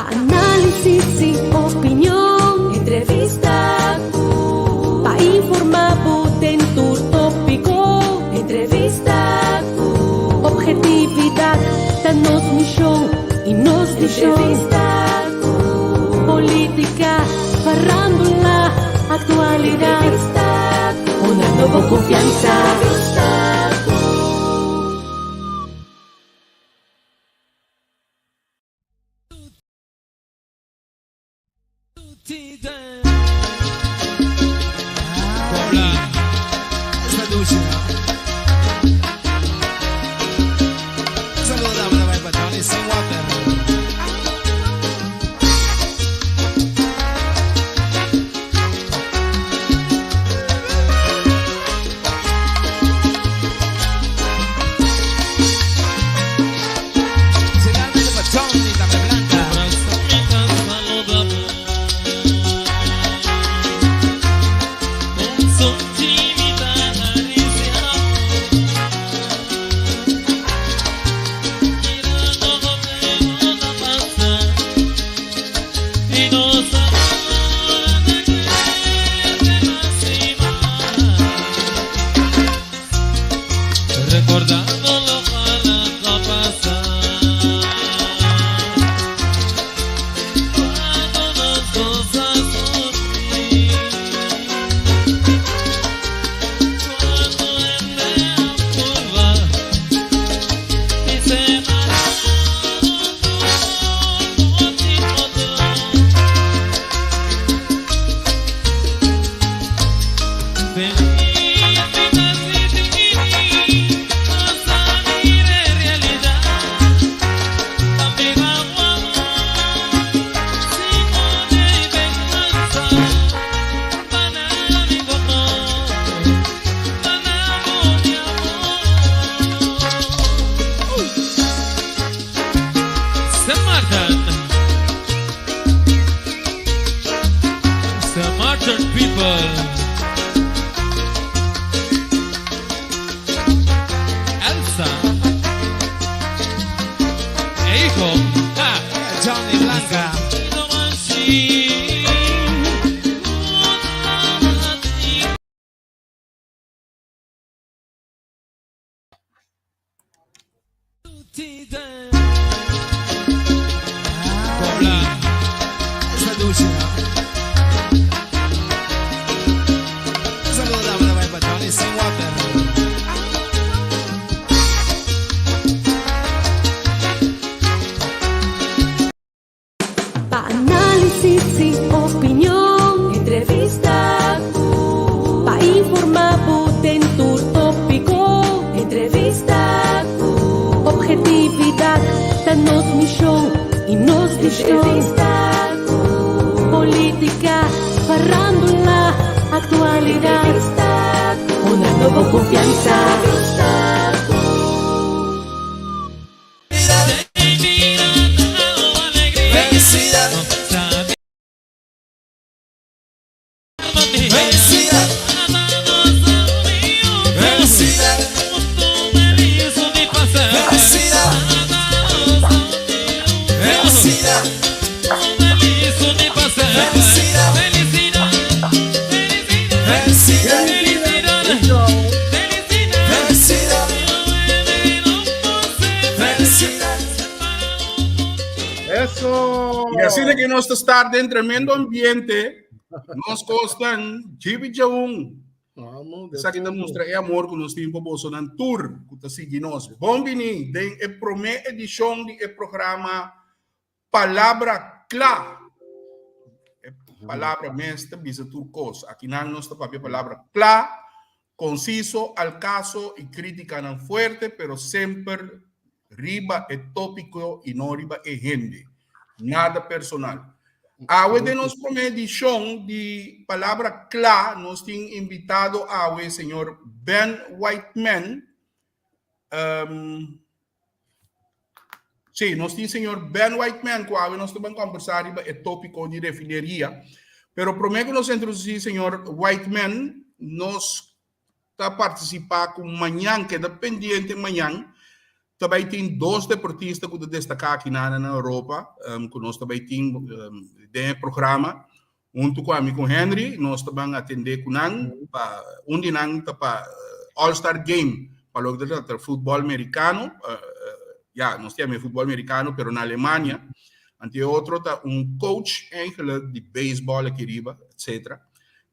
Pa análisis i opinion, entrevista ku pa informá bo den tur tópiko, entrevista ku objetividat ta nos mishon i nos vishon, entrevista ku polítika, farándula, aktualidat, entrevista ku honrando bo konfiansa, entrevista ku. Pa análisis i opinion, entrevista ku pa informá bo den tur tópiko, entrevista ku objetividat ta nos mishon i nos vishon, entrevista ku polítika, farándula, aktualidat, entrevista ku honrando bo konfiansa, entrevista ku. Eso! Y asina que nos ta start den tremendo ambiente, nos costan jibi jaun. Vamos, de Esaki ta fondo. mustra e amor ku nos tin pa bosonan tur ku ta sigui nos. Bon bini den e promé edishon di e programa Palabra Kla. E palabra mes ta bisa tur kos. Akinan nos ta papia palabra kla, konsiso, al kaso i krítikanan fuerte, pero semper riba e tópiko i no riba e hende. Nada personal. Awe den nos promé edishon di Palabra Kla nos tin invitado awe señor Ben Whiteman. Sí, nos tin señor Ben Whiteman ku awe nos ta ban kombersá riba e tópiko di refineria. Pero promé ku nos introdusí señor Whiteman, nos ta partisipá ku mañan, keda pendiente mañan. Ta bai tin dos deportista ku ta destaká aki na na Europa, ku nos ta bai tin den e programa. Huntu ku ami ku Henry, nos ta ban atendé ku nan pa un di nan ta pa All Star Game, pa loke ta trata futbòl merikano, ya, nos ta yama e futbòl merikano, pero na Alemania. Anto e otro ta un coach eigenlijk di beisbòl aki riba, etcetera.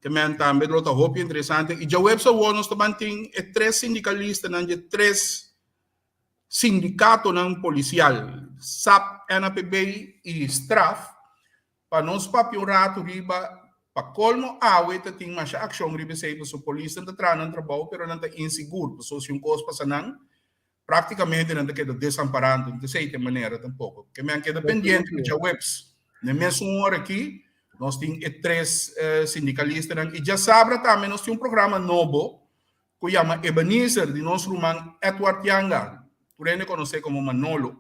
Ke men tambe lo ta hopi interesante. I djaweps awor nos ta ban tin e tres sindikalistanan dje tres sindikatonan polisial, sap, NAPB i straf, Pa nos papia un ratu riba pa kolmo awe ta tin masha akshon riba esei pasobra polisnan ta traha nan trabou pero nan ta insigur pasobra si un kos pasa nan praktikamente nan ta keda desampará anto no ta esei ta e manera tampoko. Ke mi a keda pendiente ku djaweps na e mesun ora aki nos tin e tres sindikalistanan i djasabra tambe nos tin un programa nobo ku yama Ebenezer di nos ruman Edward Yanga tur hende konosé komo Manolo.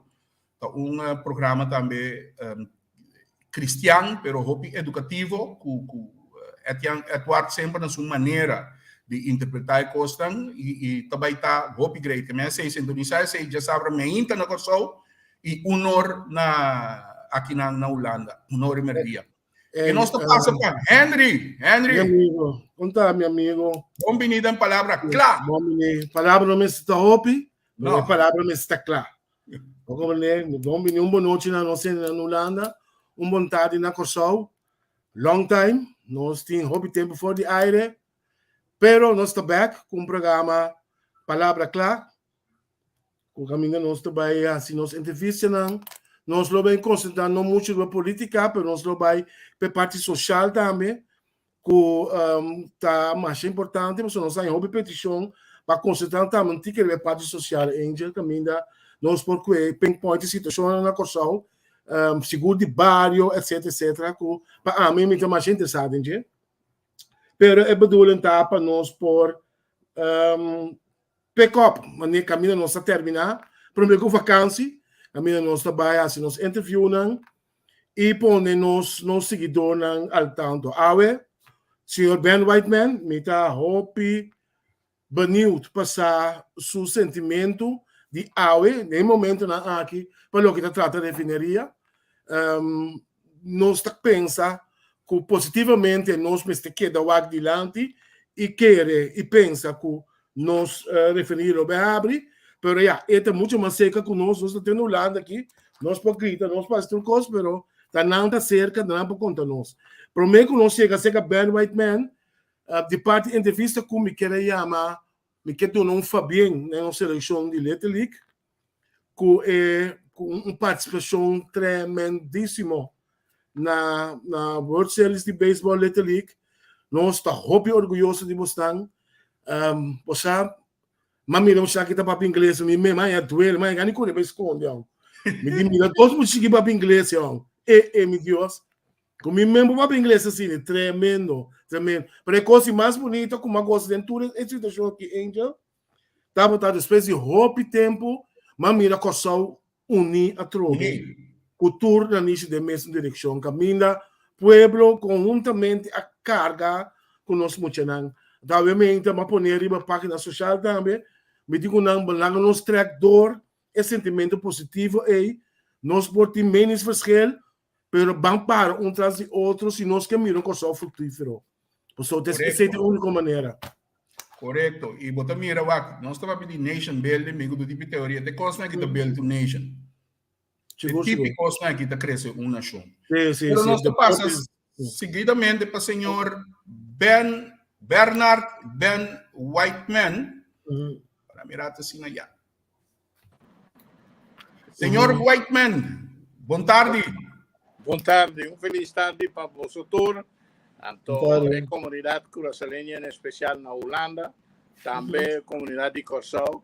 Ta un programa tambe cristian pero hopi educativo cu cu Etienne Edward semper na su manera di interpreta e cosnan y y ta bay ta hopi great. Ke mi a esey sintonisa esey djasabra meinta na Corsou y un or na aki na na Hulanda, un or y merdia. E nos ta pasa pa Henry. Henry. Mi amigo. Kon ta mi amigo? Bon bini den Palabra Kla. Bon bini. Palabra no mester ta hopi, pero e palabra mester ta kla. Bo komprendé? Bon bini, un bon nochi na nos hende na Hulanda, un bon tardi na Kòrsou. Long time, nos tin hopi tempu for di aire, pero nos ta bèk ku un programa Palabra Kla, ku kaminda nos ta bai hasi nos entrevistanan. Nos lo bai konsentrá no muchu riba polítika, pero nos lo bai pa e parti sosial tambe, ku ta masha importante pasobra nos haña hopi petishon pa konsentrá tambe un tiki riba e parti sosial Angel kaminda nos por kue pinpoint e situashonnan na Kòrsou sigur di bario etsetera etsetera ku pa ami mi ta masha interesá den dje pero e bedoeling ta pa nos por pick up manera kaminda nos ta terminá promé ku vakansi kaminda nos ta bai hasi nos interviewnan i pone nos nos siguidornan al tanto. Awe, señor Ben Whiteman, mi ta hopi benieuwd pa sa su sentimentu di awe, den e momentonan aki, pa loke ta trata refineria. Nos ta pensa ku positivamente nos mester keda wak dilanti i kere i pensa ku nos refineria lo bai habri, pero ya, e ta mucho mas cerca ku nos, nos ta tene Hulanda aki, nos por grita, nos por hasi tur kos, pero ta nan ta cerca, ta nan por konta nos. Prome ku nos yega serka Ben Whiteman, di parti entrevista ku mi kier a yama, mi kier duna un fabien na nos selekshon di Little League, ku e ku un partisipashon tremendísimo na na World Series di Baseball Little League. Nos ta hopi orguyoso di bosnan. Um, bo sa, m'a mira un shaki ta papia ingles, mi me m'a duele, m'a gani kore bai skonde aun. Mi di mira dos muchiki papia ingles aun. E, e, mi Dios. Ku mi men por papia ingles asina, tremendo, tremendo. Pero e kos mas bonito ku m'a gosa den tur e situashon aki, Angel, tabata despues di hopi tempu m'a mira Kòrsou uní atrobe ku tur nanishi den mesun direkshon kaminda pueblo konhuntamente a karga ku nos muchanan. Ta obviamente m'a pone riba página soshal tambe, mi di ku nan laga nos trèk dor e sentimentu positivo ei, nos por tin meningsverschil pero ban para un tras di otro si nos ke mira un Kòrsou fruktífero. Pasobra esei ta e úniko manera. Korekto. I bo ta mira wak, nos ta papia di nation building, mi ku tur tipo di teoria, te kosnan aki ta build un nation. Te tipo di kosnan aki ta krese un nashon. Pero nos ta pasa seguidamente pa señor Ben, Bernard Ben Whiteman. Para mira ta asina ya. Señor Whiteman, bon tardi. Bon tardi, un feliz tardi pa boso tur. Anto e comunidad curasoleña en especial na Hulanda, tambe comunidad di Corsou.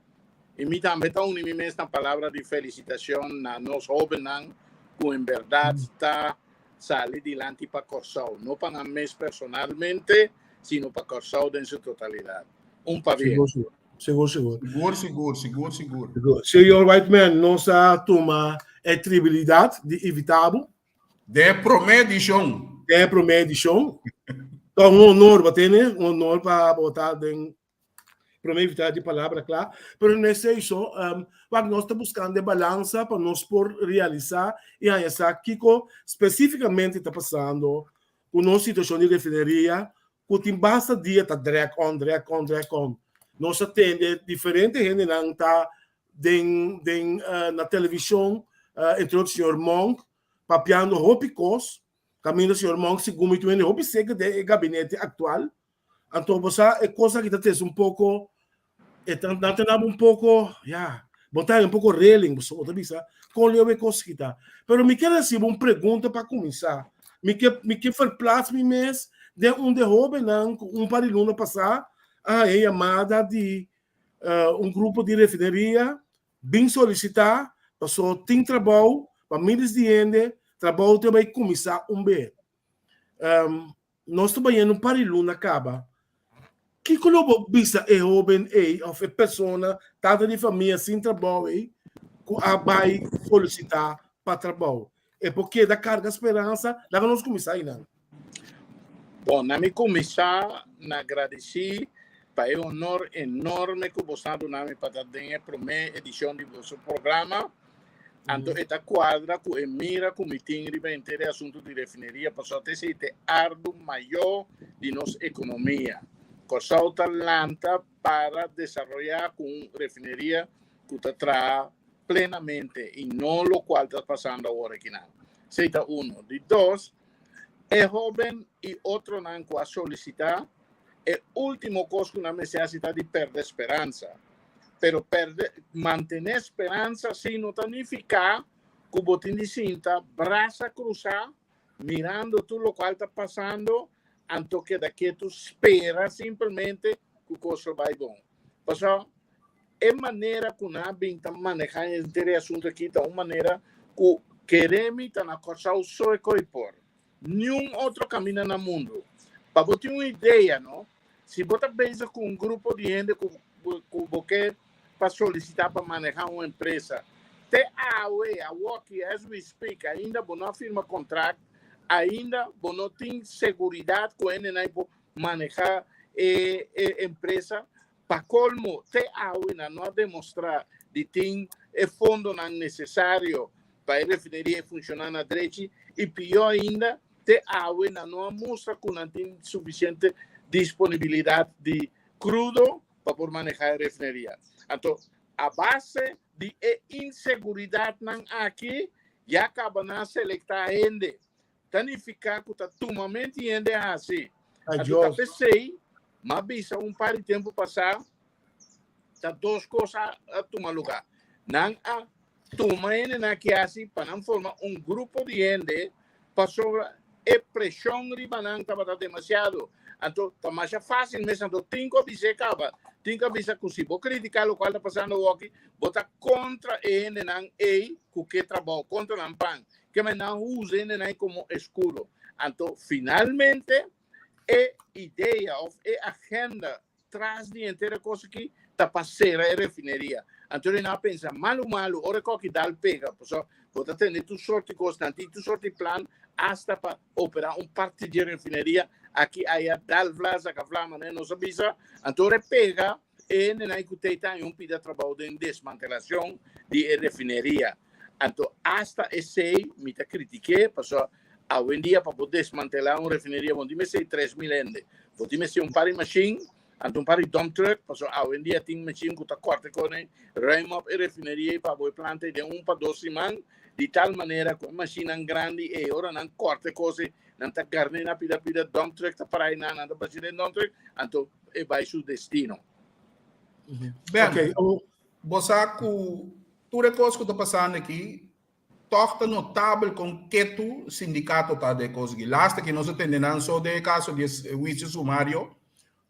Y mi tambe ta uni mi mes na palabra di felicitacion na nos hobennan cu en berdad ta sali dilanti pa Corsou, no pa nan mes personalmente, sino pa Corsou den su totalidad. Un pabien. Sigur, sigur. Sigur, sigur, sigur, sigur. Sigur. Señor Whiteman, nos a tuma e tribilidad di invita bo. Den e prome edicion. Den e prome edicion. Ta un honor bo tene, un honor pa bo ta den Promé invitado di Palabra Kla. Pero no esei so, wak nos ta buskando e balansa pa nos por realisá i haña sa kiko spesífikamente ta pasando ku nos situashon di refineria ku tin basta dia ta drag on, drag on, drag on. Nos a tende diferente hendenan ta den den na televishon, entre otro señor Monk, papiando hopi kos, kaminda señor Monk segun mi tin hende hopi seka den e gabinete aktual. Anto bo sa e kos aki ta trese un poko e ta nan ta daba un poko ya bo ta un poko reling bo ta bisa kon leu e kos aki ta. Pero mi ke resibi un pregunta pa kuminsá. Mi ke mi ke verplaats mi mes den un de hobennan ku un par di luna pasá a haña yamada di un grupo di refineria bin solisitá paso tin trabou pa miles di hende trabou ta bai kuminsá un be. Nos ta bayendo un par di luna kaba. Kiko lo bo bisa e hoben ei òf e persona, tata di famia sin trabou ei, ku a bai solisitá pa trabou? E por keda karga speransa? Laga nos kuminsá einan. Bon, na mi kuminsá na gradisí pa e honor enorme ku boso a duna mi pa ta den e promé edishon di boso programa. Anto e ta kuadra ku e mira ku mi tin riba henter e asuntu di refineria pasobra ta esei ta e ardu mayó di nos ekonomia. Kòrsou ta lanta para desaroyá ku un refineria ku ta traha plenamente i no lokual ta pasando awor akinan. Esei ta uno. Di dos, e hóben i otronan ku a solisitá, e último kos ku nan mester hasi ta di pèrdè speransa. Pero perde, mantené speransa sí no ta nifiká ku bo tin di sinta brasa krusá mirando tur lokual ta pasando anto keda ketu spera simpelmente ku kos lo bai bon. Pasobra e manera ku nan a bin ta manehá henter e asuntu aki ta un manera ku kere mi ta na Kòrsou so e koi por. Niun otro kaminda na mundu. Pa bo tin un idea no, si bo ta bezig ku un grupo di hende ku ku bo ke pa solisitá pa manehá un empresa, te awe, awoki, as we speak, ainda bo no a firma kontrakt, ainda bo no tin seguridat ku hendenan por manehá e e empresa. Pa kolmo, te awe nan no a demostrá di tin e fondonan nesesario pa e refineria funshoná na drechi i pió ainda, te awe nan no a mustra ku nan tin sufisiente disponibilidat di krudo pa por manehá e refineria. Anto, a base di e inseguridatnan aki, ya kaba nan a selektá hende. Ta nifiká ku ta tumamenti hende a hasi. Anto ta p'esei m'a bisa un par di tempu pasá, ta dos kos a tuma lugá. Nan a tuma hendenan aki hasi pa nan forma un grupo di hende pasobra e preshon riba nan tabata demasiado. Anto ta masha fásil mes, anto tin ku a bis'é kaba, tin ku a bisa ku si bo kritiká lokual ta pasando awoki, bo ta kontra e hendenan ei ku ke trabou, kontra nan pan. Ke men nan usa hendenan ei komo eskudo. Anto finalmente e idea òf e agenda tras di henter e kos aki ta pa sera e refineria. Anto nan a pensa malu malu ora e koki dal pega, pasobra bo ta tende tur sort di kos, nan tin tur sort di plan asta pa opera un parti di e refineria aki aya dal vla saka vla manera nos a bisa. Anto ora e pega e hendenan ku ta ei un pida trabou den desmantelacion di e refineria. Anto asta esei mi ta critique pasobra awendia pa bo desmantela un refineria bo no tin mester 3000 hende. Bo tin mester un par di machine, anto un par di dump truck pasobra awendia tin machine ku ta korte kone ruim op e refineria ei pa bo e planta ei den un pa dos siman di tal manera ku e machinenan grandi ei ora nan korte kos ei nan ta garne na pida pida dump truck ta para einan nan ta bashí den dump truck anto e bai su destino. Ben, bo sa ku Tur e kos ku ta pasando aki tòg ta notabel kon ketu sindikato ta den e kos aki. Lasta ki nos a tende nan so den e kaso di e huisio sumario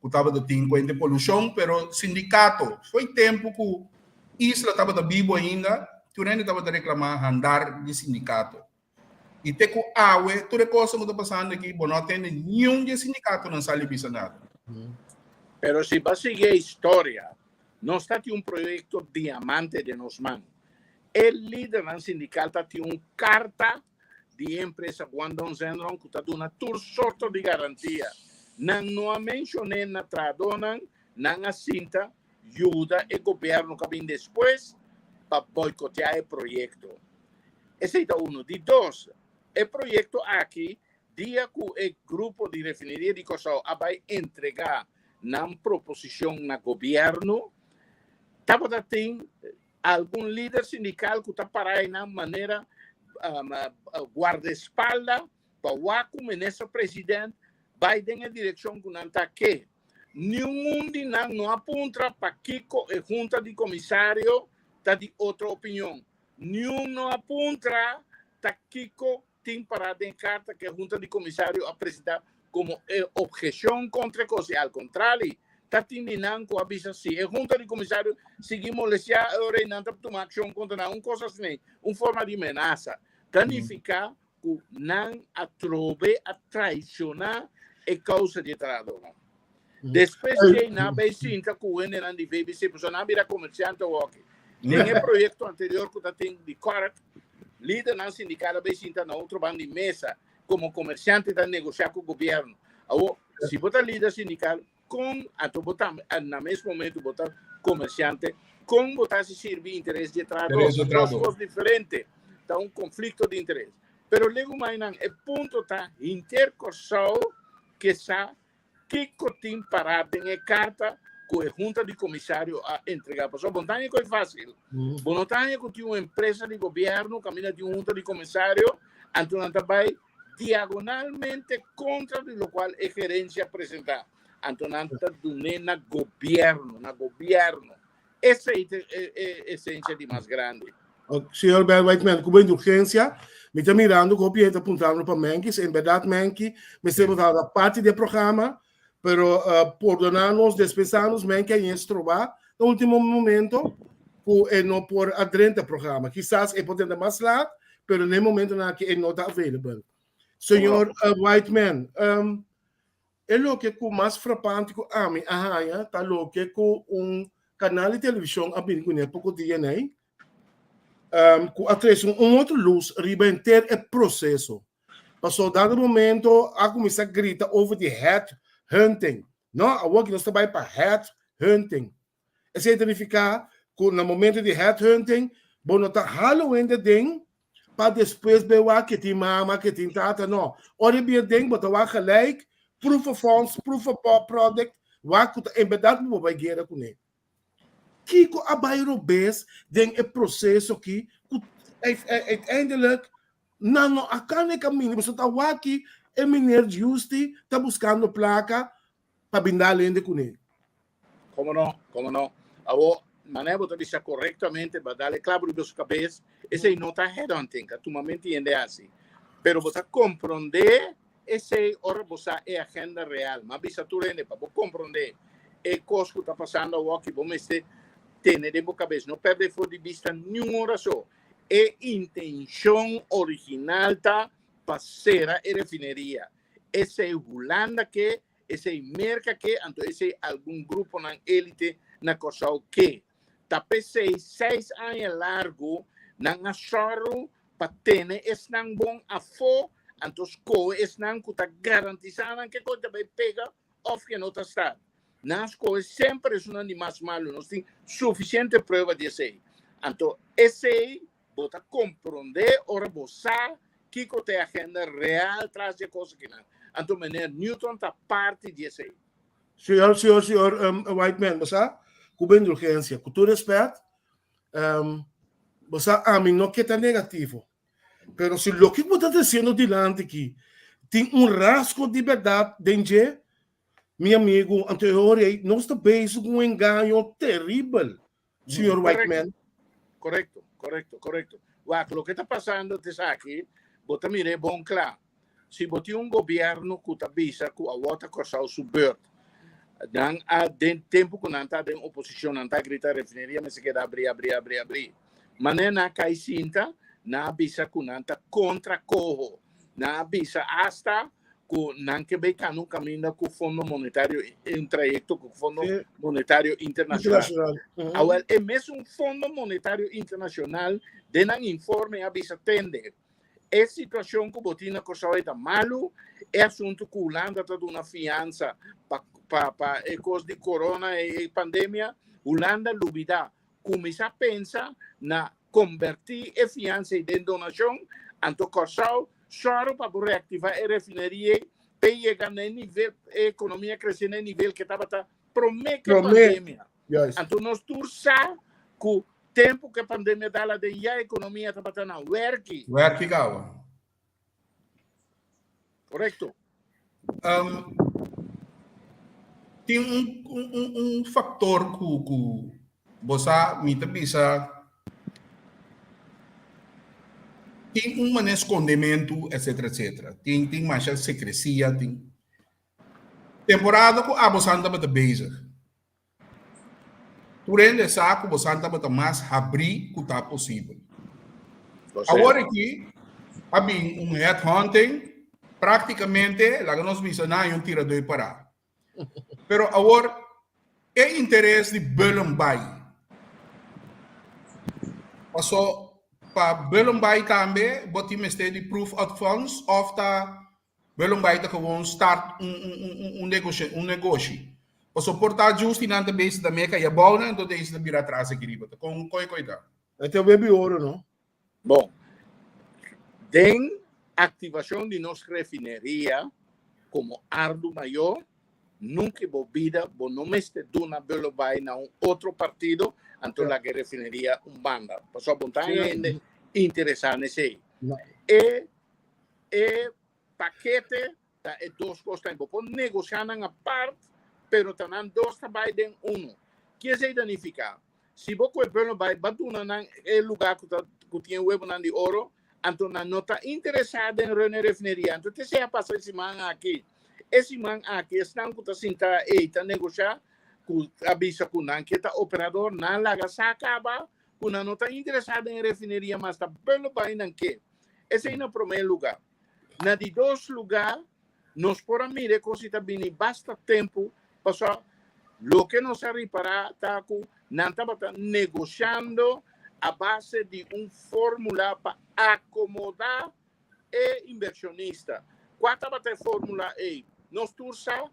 ku tabata tin kuenta e polushon, pero sindikato fo'i tempu ku Isla tabata bibu ainda tur hende tabata reklamá handar di sindikato. I te ku awe tur e kosnan ku ta pasando aki bo no a tende niun di e sindikatonan sali bisa nada. Pero si bo a sigui e historia, nos ta tin un proyekto diamante den nos man. E lidernan sindikal ta tin un karta di e empresa Guangdong Zhenrong ku ta duna tur sorto di garantia. Nan no a menshon'é na trahadónan, nan a sinta. yuda e gobièrnu ku a bin despues pa boikoteá e proyekto. Esei ta unu. Di dos, e proyekto aki dia ku e grupo di Refineria di Kòrsou a bai entregá nan proposishon na gobièrnu, tabata tin algun lider sindikal ku ta pará einan manera guardaespalda pa wak ku minister president bai den e direkshon ku nan ta ke. Niun di nan no a puntra pakiko e hunta di komisario ta di otro opinion. Niun no a puntra ta kiko tin pará den karta ku e hunta di komisario a presentá komo e obheshon kontra e kos. I al kontrali, ta tin di nan ku a bisa si e hunta di komisario sigui molestiá e ora ei nan ta tuma akshon kontra nan. Un kos asina, un forma di menasa, ta nifiká ku nan atrobe a traishoná e kousa di e trahadónan. Despues dje nan a bai sinta ku hendenan di VBC, pasobra nan a bira komersiante awoki. Den e proyekto anterior ku ta tin di Kork, lidernan sindikal a bai sinta na otro banda di mesa komo komersiante ta negoshá ku gobièrnu. Awor, si bo ta lider sindikal, kon anto bo ta na mes momento bo ta komersiante, kon bo ta hasi sirbi interes di e trahadó? Interes di e Dos trahadó. kos diferente. Ta un konflikto di interes. Pero legu mainan e punto ta henter Kòrsou ke sa Kiko tin pará den e karta ku e Hunta di Komisario a entregá? Pasobra bo no ta haña ku e fásil. Bo no ta haña ku tin un empresa di gobièrnu kaminda tin un Hunta di Komisario, anto nan ta bai diagonalmente kontra di lokual e gerensia a presentá. Anto nan ta dun'é na gobièrnu, na gobièrnu. Esei ta e esensia di mas grandi. Señor Ben Whiteman, ku bo indulgensia, mi ta mirando ku hopi hende ta puntrando pa Menki. En bèrdat Menki mester bo tabata parti di e programa, pero pordona nos, despensá nos, Menki a yens trobá na último momento ku e no por a drenta e programa. Kisas e por drenta mas lat, pero na e momentonan aki e no ta available. Señor Whiteman, E loke ku mas frapante ku ami a haña ta loke ku un kanal di televishon a bini kuné poko dia nei, ku a trese un otro lus riba henter e proseso. Pasobra dado momento a kuminsá grita over di head hunting. No, awor ki nos ta bai pa head hunting. Esei ta nifiká ku na momento di head hunting bo no ta hala un hende den pa despues bay wak ke tin mama, ke tin tata, no. Ora e bira den bo ta wak gelijk, proof of funds, proof of product, wak ku ta en berdad bo bay guera kuné. Kiko a bay robes den e proseso ki ku uiteindelijk nan no a kana e kaminda pasobra ta wak ki e meneer Giusti ta buskando plaka pa bin dal hende kuné. Como no, como no. Awo, manera bo ta bisa correctamente, ba dale clavo riba su cabes, esey no ta headhunting, a tuma mente hende haci. Pero bo ta comprende esey ora bo sa e agenda real. Ma bisa tur hende pa bo comprende e cos cu ta pasando awoki, bo mester tene den bo cabes, no perde for di bista niun ora so. E intencion original ta pa cera e refineria. Esey Hulanda ke, Esei Merka ke, anto esei algun gruponan élite na Kòrsou ke. Ta p'esei seis aña largu nan a sòru pa tene esnan bon afó, anto skohe esnan ku ta garantisá nan ke kos ta bai pega òf ke no ta start. Nan a skohe semper esunnan di mas malu. Nos tin sufisiente prueba di esei. Anto esei Bo ta komprondé ora bo sa kiko ta e agenda real tras di e kos akinan. Anto meneer Newton ta parti di esei. Señor, señor, señor Whiteman, bo sa, ku bo indulgensia, ku tur respet, bo sa ami no ke ta negativo, pero si loke ku bo ta tresiendo dilanti aki tin un rasgo di bèrdat den dje, mi amigu, anto e ora ei nos ta bezig ku un engaño teribel. Señor Whiteman. Correcto, correcto, correcto. Wak, loke ta pasando ta esaki, bo ta mira e bon kla. Si bo tin un gobierno ku ta bisa ku awor ta Kòrsou su beurt, nan a den tempu ku nan ta den oposishon nan ta grita refineria mester keda abrí, abrí, abrí, abrí. Manera nan a kai sinta, nan a bisa ku nan ta kontra koho. Nan a bisa asta ku nan ke bay kana un kaminda ku Fondo Monetario, un trayekto ku Fondo Monetario Internashonal. Awel, e mesun Fondo Monetario Internashonal den nan informe a bisa tende, e situashon ku bo tin na Kòrsou e ta malu, e asuntu ku Hulanda ta duna fiansa pa pa pa e kos di korona, e pandemia, Hulanda lubidá, kuminsá pensa na kombertí e fiansa ei den donashon, anto Kòrsou sòru pa bo reaktivá e refineria ei p'e yega na e nivel, e ekonomia krese na e nivel ke tabata promé ku e pandemia. Anto nos tur sa ku tempu ku e pandemia dal aden ya e ekonomia tabata na wèrki. Wèrki kaba. Korekto. Um, tin un, un, un, un factor ku, ku bo sa, mi ta bisa, tin un manera skondementu, etcetera, etcetera. Tin, tin masha sekresia, tin. Temporada ku abosan tabata bezig, Tur hende sa ku bosan tabata mas habrí ku ta posibel. Awor aki a bin un headhunting, práktikamente laga nos bisa nan hay un tiradó pará. Pero awor e interes di Bullenbaai, paso pa Bullenbaai tambe bo tin mester di proof of funds òf ta Willem bai ta gewoon start un un un negoshi un negoshi. Paso por ta justi nan ta bezig ta meka y abou nan enton deze ta bira atras aki riba. Ta kon kon e koi ta? E ta webi oro no. Bon, den aktivashon di nos refineria komo ardu mayó, nunka bo bida bo no mester duna Bullenbaai na un otro partido, anto laga e refineria un banda. Pasobra bo ta hende interesá na esei. E E pakete ta e dos kosnan. Bo por negoshá nan apart, pero ta nan dos ta bai den unu. Ki esei ta nifiká? Si bo ku e pueblo bai, ba duna nan e lugá ku ta ku tin e huevonan di oro, anto nan no ta interesá den run e refineria. Anto te esei a pasa e siman aki. E siman aki esnan ku ta sintá ei ta negoshá, ku a bisa ku nan ke ta operador, nan laga sa kaba ku nan no ta interesá den e refineria mas, ta pueblo bai nan ke. Esei na promé lugá. Na di dos lugá, nos por a mira e kos i ta bini basta tempu, pasobra loke nos a ripará ta ku nan tabata negoshando a base di un fórmula pa akomodá e invershonista. Kua tabata e fórmula ei? Nos tur sa,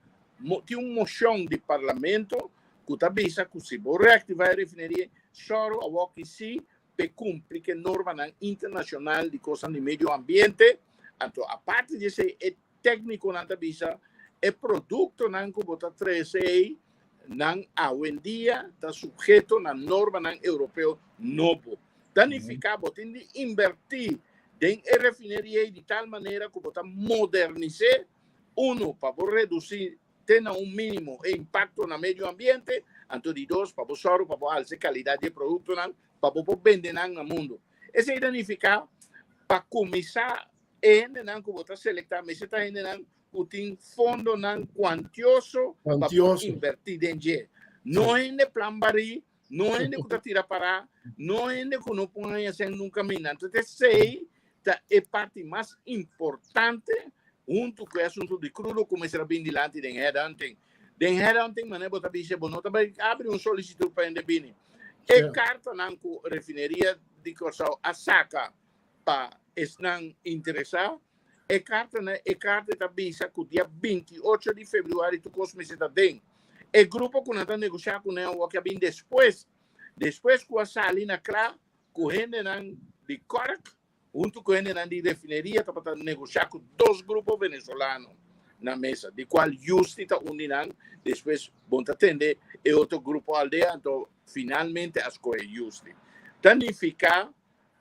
tin un moshon di parlamento ku ta bisa ku si bo reaktivá e refineria, sòru awor ki sí p'e kumpli ku e normanan internashonal di kosnan di medio ambiente. Anto aparte di esei e téknikonan ta bisa e produktonan ku bo ta trese ei nan awendia ta suheto na normanan europeo nobo. Ta nifiká bo tin di inbertí den e refineria ei di tal manera ku bo ta modernis'é, unu pa bo redusí te na un mínimo e impakto na medio ambiente, anto di dos pa bo sòru pa bo alsa e kalidat di e produktonan pa bo por bende nan na mundu. Esei ta nifiká pa kuminsá e hendenan ku bo ta selektá mester ta hendenan ku tin fondonan kuantioso pa por invertí den dje. No hende plan barí, no hende ku ta tira pará, no hende ku no por haña sèn nunka minda. Anto esei ta e parti mas importante huntu ku e asuntu di krudo ku mester a bin dilanti den headhunting. Den headhunting manera bo ta bisa bo no ta bai abri un solisitud pa hende bini. E kartanan ku refineria di Kòrsou a saka pa esnan interesá, e kartanan e karta ta bisa ku dia 28 di febrüari tur kos mester ta den. E grupo ku nan ta negoshá kuné awor ke a bin despues, despues ku a sali na kla ku hendenan di Cork huntu ku hendenan di refineria tabata negoshá ku dos grupo venezolano na mesa, di kual Justi ta un di nan, despues bon ta tende e otro grupo Aldea, anto finalmente a skohe Justi. Ta nifiká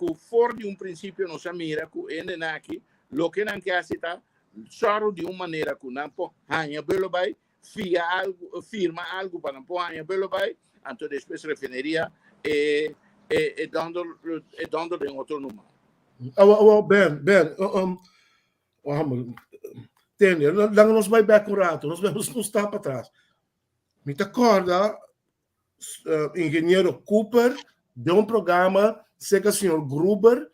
ku for di un prinsipio nos a mira ku hendenan aki loke nan ke hasi ta sòru di un manera ku nan por haña belo bai, fia algu, firma algu pa nan por haña belo bai, anto despues refineria e e e dòndel e dòndel den otro numa. Awa, awa, Ben, Ben, um, um, tende, laga nos bai bek un rato, nos nos nos ta patras. Mi ta kòrda uh, ingeniero Cooper den un programa serka señor Gruber,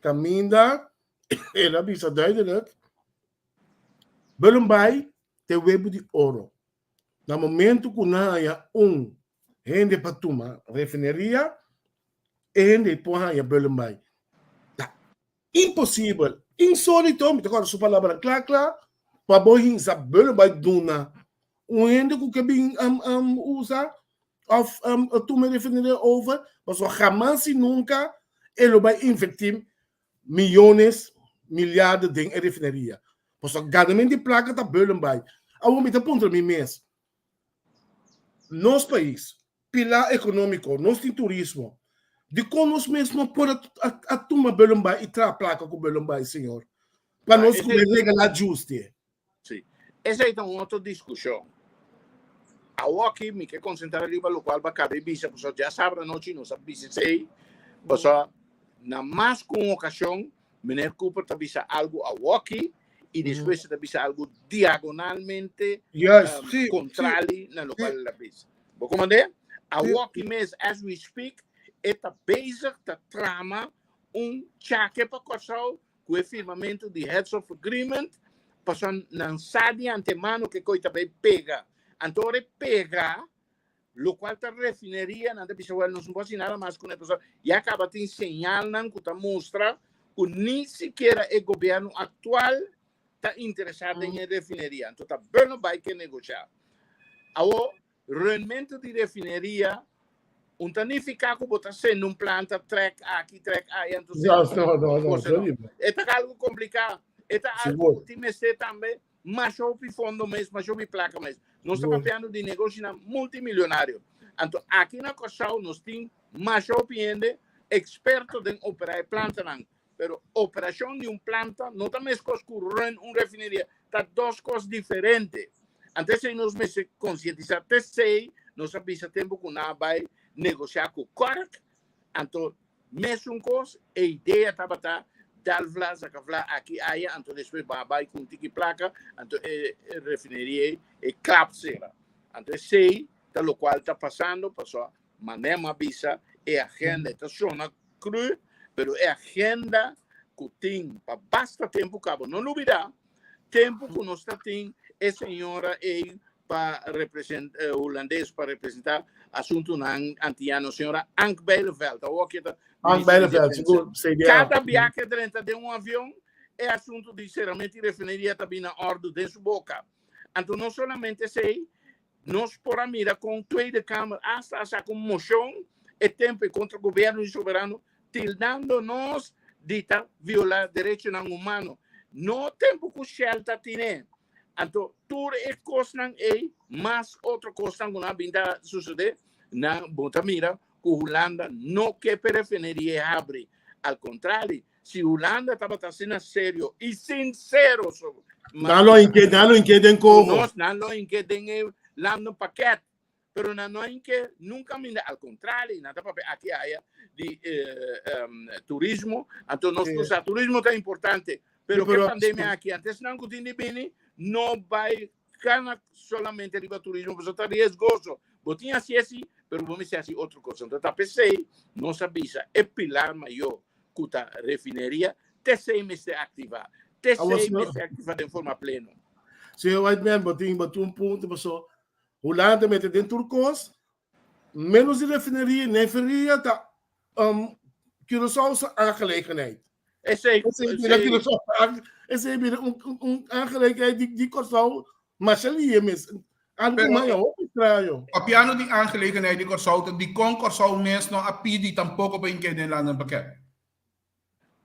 kaminda el a bisa duidelijk Bullenbaai ta e webu di oro. Na momento ku nan haña un hende pa tuma refineria, e hende ei por haña Bullenbaai. Ta imposibel, insolito, mi ta kòrda su palabranan kla kla, pa bo hinsa Bullenbaai duna Un hende ku ke bin um, um, usa of um, tuma e refineria over, pasobra hamas y nunca e lo bai invertir millones, miljarden den e refineria. Pasobra ganamento di plaka ta Bullenbaai. Awor mi ta puntra mi mes, nos pais, pilar ekonómiko, nos tin turismo, dikon nos mes no por a tuma Bullenbaai i traha plaka ku Bullenbaai, señor? Pa nos kume regalá djuste. Sí. Esei ta un otro diskushon. Awoki mi ke konsentrá riba lokual bo a kaba di bisa, pasobra djasabra anochi nos a bisa esei, pasobra na mas ku un okashon Meneer Cooper ta bisa algu awoki i despues e ta bisa algu diagonalmente kontrali na lokual el a bisa. Bo komand'é? Awoki mes, as we speak, e ta bezig ta trama un chake pa Kòrsou ku e firmamentu di Heads of Agreement, pasobra nan sa di antemano ke koi ta bai pega. Anto ora e pega, lokual ta refineria, nan ta bisa, wèl, nos no por hasi nada mas kuné, pasobra ya kaba tin señalnan ku ta mustra ku ni sikiera e gobièrnu aktual ta interesá den e refineria. Anto ta bueno bai ke negoshá. Awor, Renmentu di refineria un ta nifiká ku bo ta sende un planta trèk aki, trèk aya, anto No, no, no, no, cosa no. E ta algu kompliká. E ta algu ku tin mester tambe masha hopi fondo mes, masha hopi plaka mes. Nos ta papiando di negoshinan multimilionario. Anto aki na Kòrsou nos tin masha hopi hende eksperto den operá e plantanan. Pero operashon di un planta no ta meskos ku run un refineria. Ta dos kos diferente. Anto esei nos mester konsientisá. T'esei nos a bisa tempu ku nan a bai negosiá ku Kork. Anto mesun kos, e idea tabata dal vla, saka vla aki aya, anto despues bo a bai ku un tiki plaka, anto e refineria ei e klap sera. Anto esei ta lokual ta pasando pasobra Manem a bisa e agenda e ta sona cru, pero e agenda cu tin pa basta tempo cabo. No lubida, tempo cu nos ta tin e señora ey pa represent, eh, Holandes pa representa asuntonan antillano, señora Ank Bijleveld. Awor ki ta Ank minister di Bijleveld, Defensa. sigur, CDA. Cada biaha que drenta den un avion, e asunto di cerramento y refineria ta bini na ordo den su boca. Anto no solamente esey, Nos por a mira kon Tweede Kamer asta a saka un moshon e tempu ei kontra gobièrnu di Soberano tildando nos di ta violá derechonan humano. No tempu ku Shell ta tine. Anto tur e kosnan ei mas otro kosnan ku nan a bin ta susedé, nan bo ta mira ku Hulanda no ke pa e refineria e habri. Al kontrali, Si Hulanda tabata asina serio y sincero so Nan lo inke, nan lo inke den coho. Nos nan lo inke den e landen pakket. Pero nan no inke nunca minda al contrario, nan ta papia aki aya di eh, um, turismo. Anto nos sí. sa turismo ta importante, pero ke pandemia aki antes nan ku tin di bini no bai Gana solamente riba turismo, pasobra ta riesgoso. Bo tin hasi esi, pero bo mester hasi otro kos. Anto ta p'esei nos a bisa e pilar mayor ku ta refineria, t'esei mester aktivá. T'esei mester aktivá den forma pleno. Señor Whiteman, bo tin bo tin un punto, pasobra Hulanda mete den tur kos, menos di refineria, neferia ta um, Curaçao su aangelegenheid. Esei, Esei bira Curaçao, esei bira un, un, un aangelegenheid di, di Curaçao, masha lie mes. Algo Pero- maya hopi extraño. Papiando di aangelegenheid di Kòrsou, ta dikon Kòrsou mes no a pidi tampoko pa inkede den landenpakket?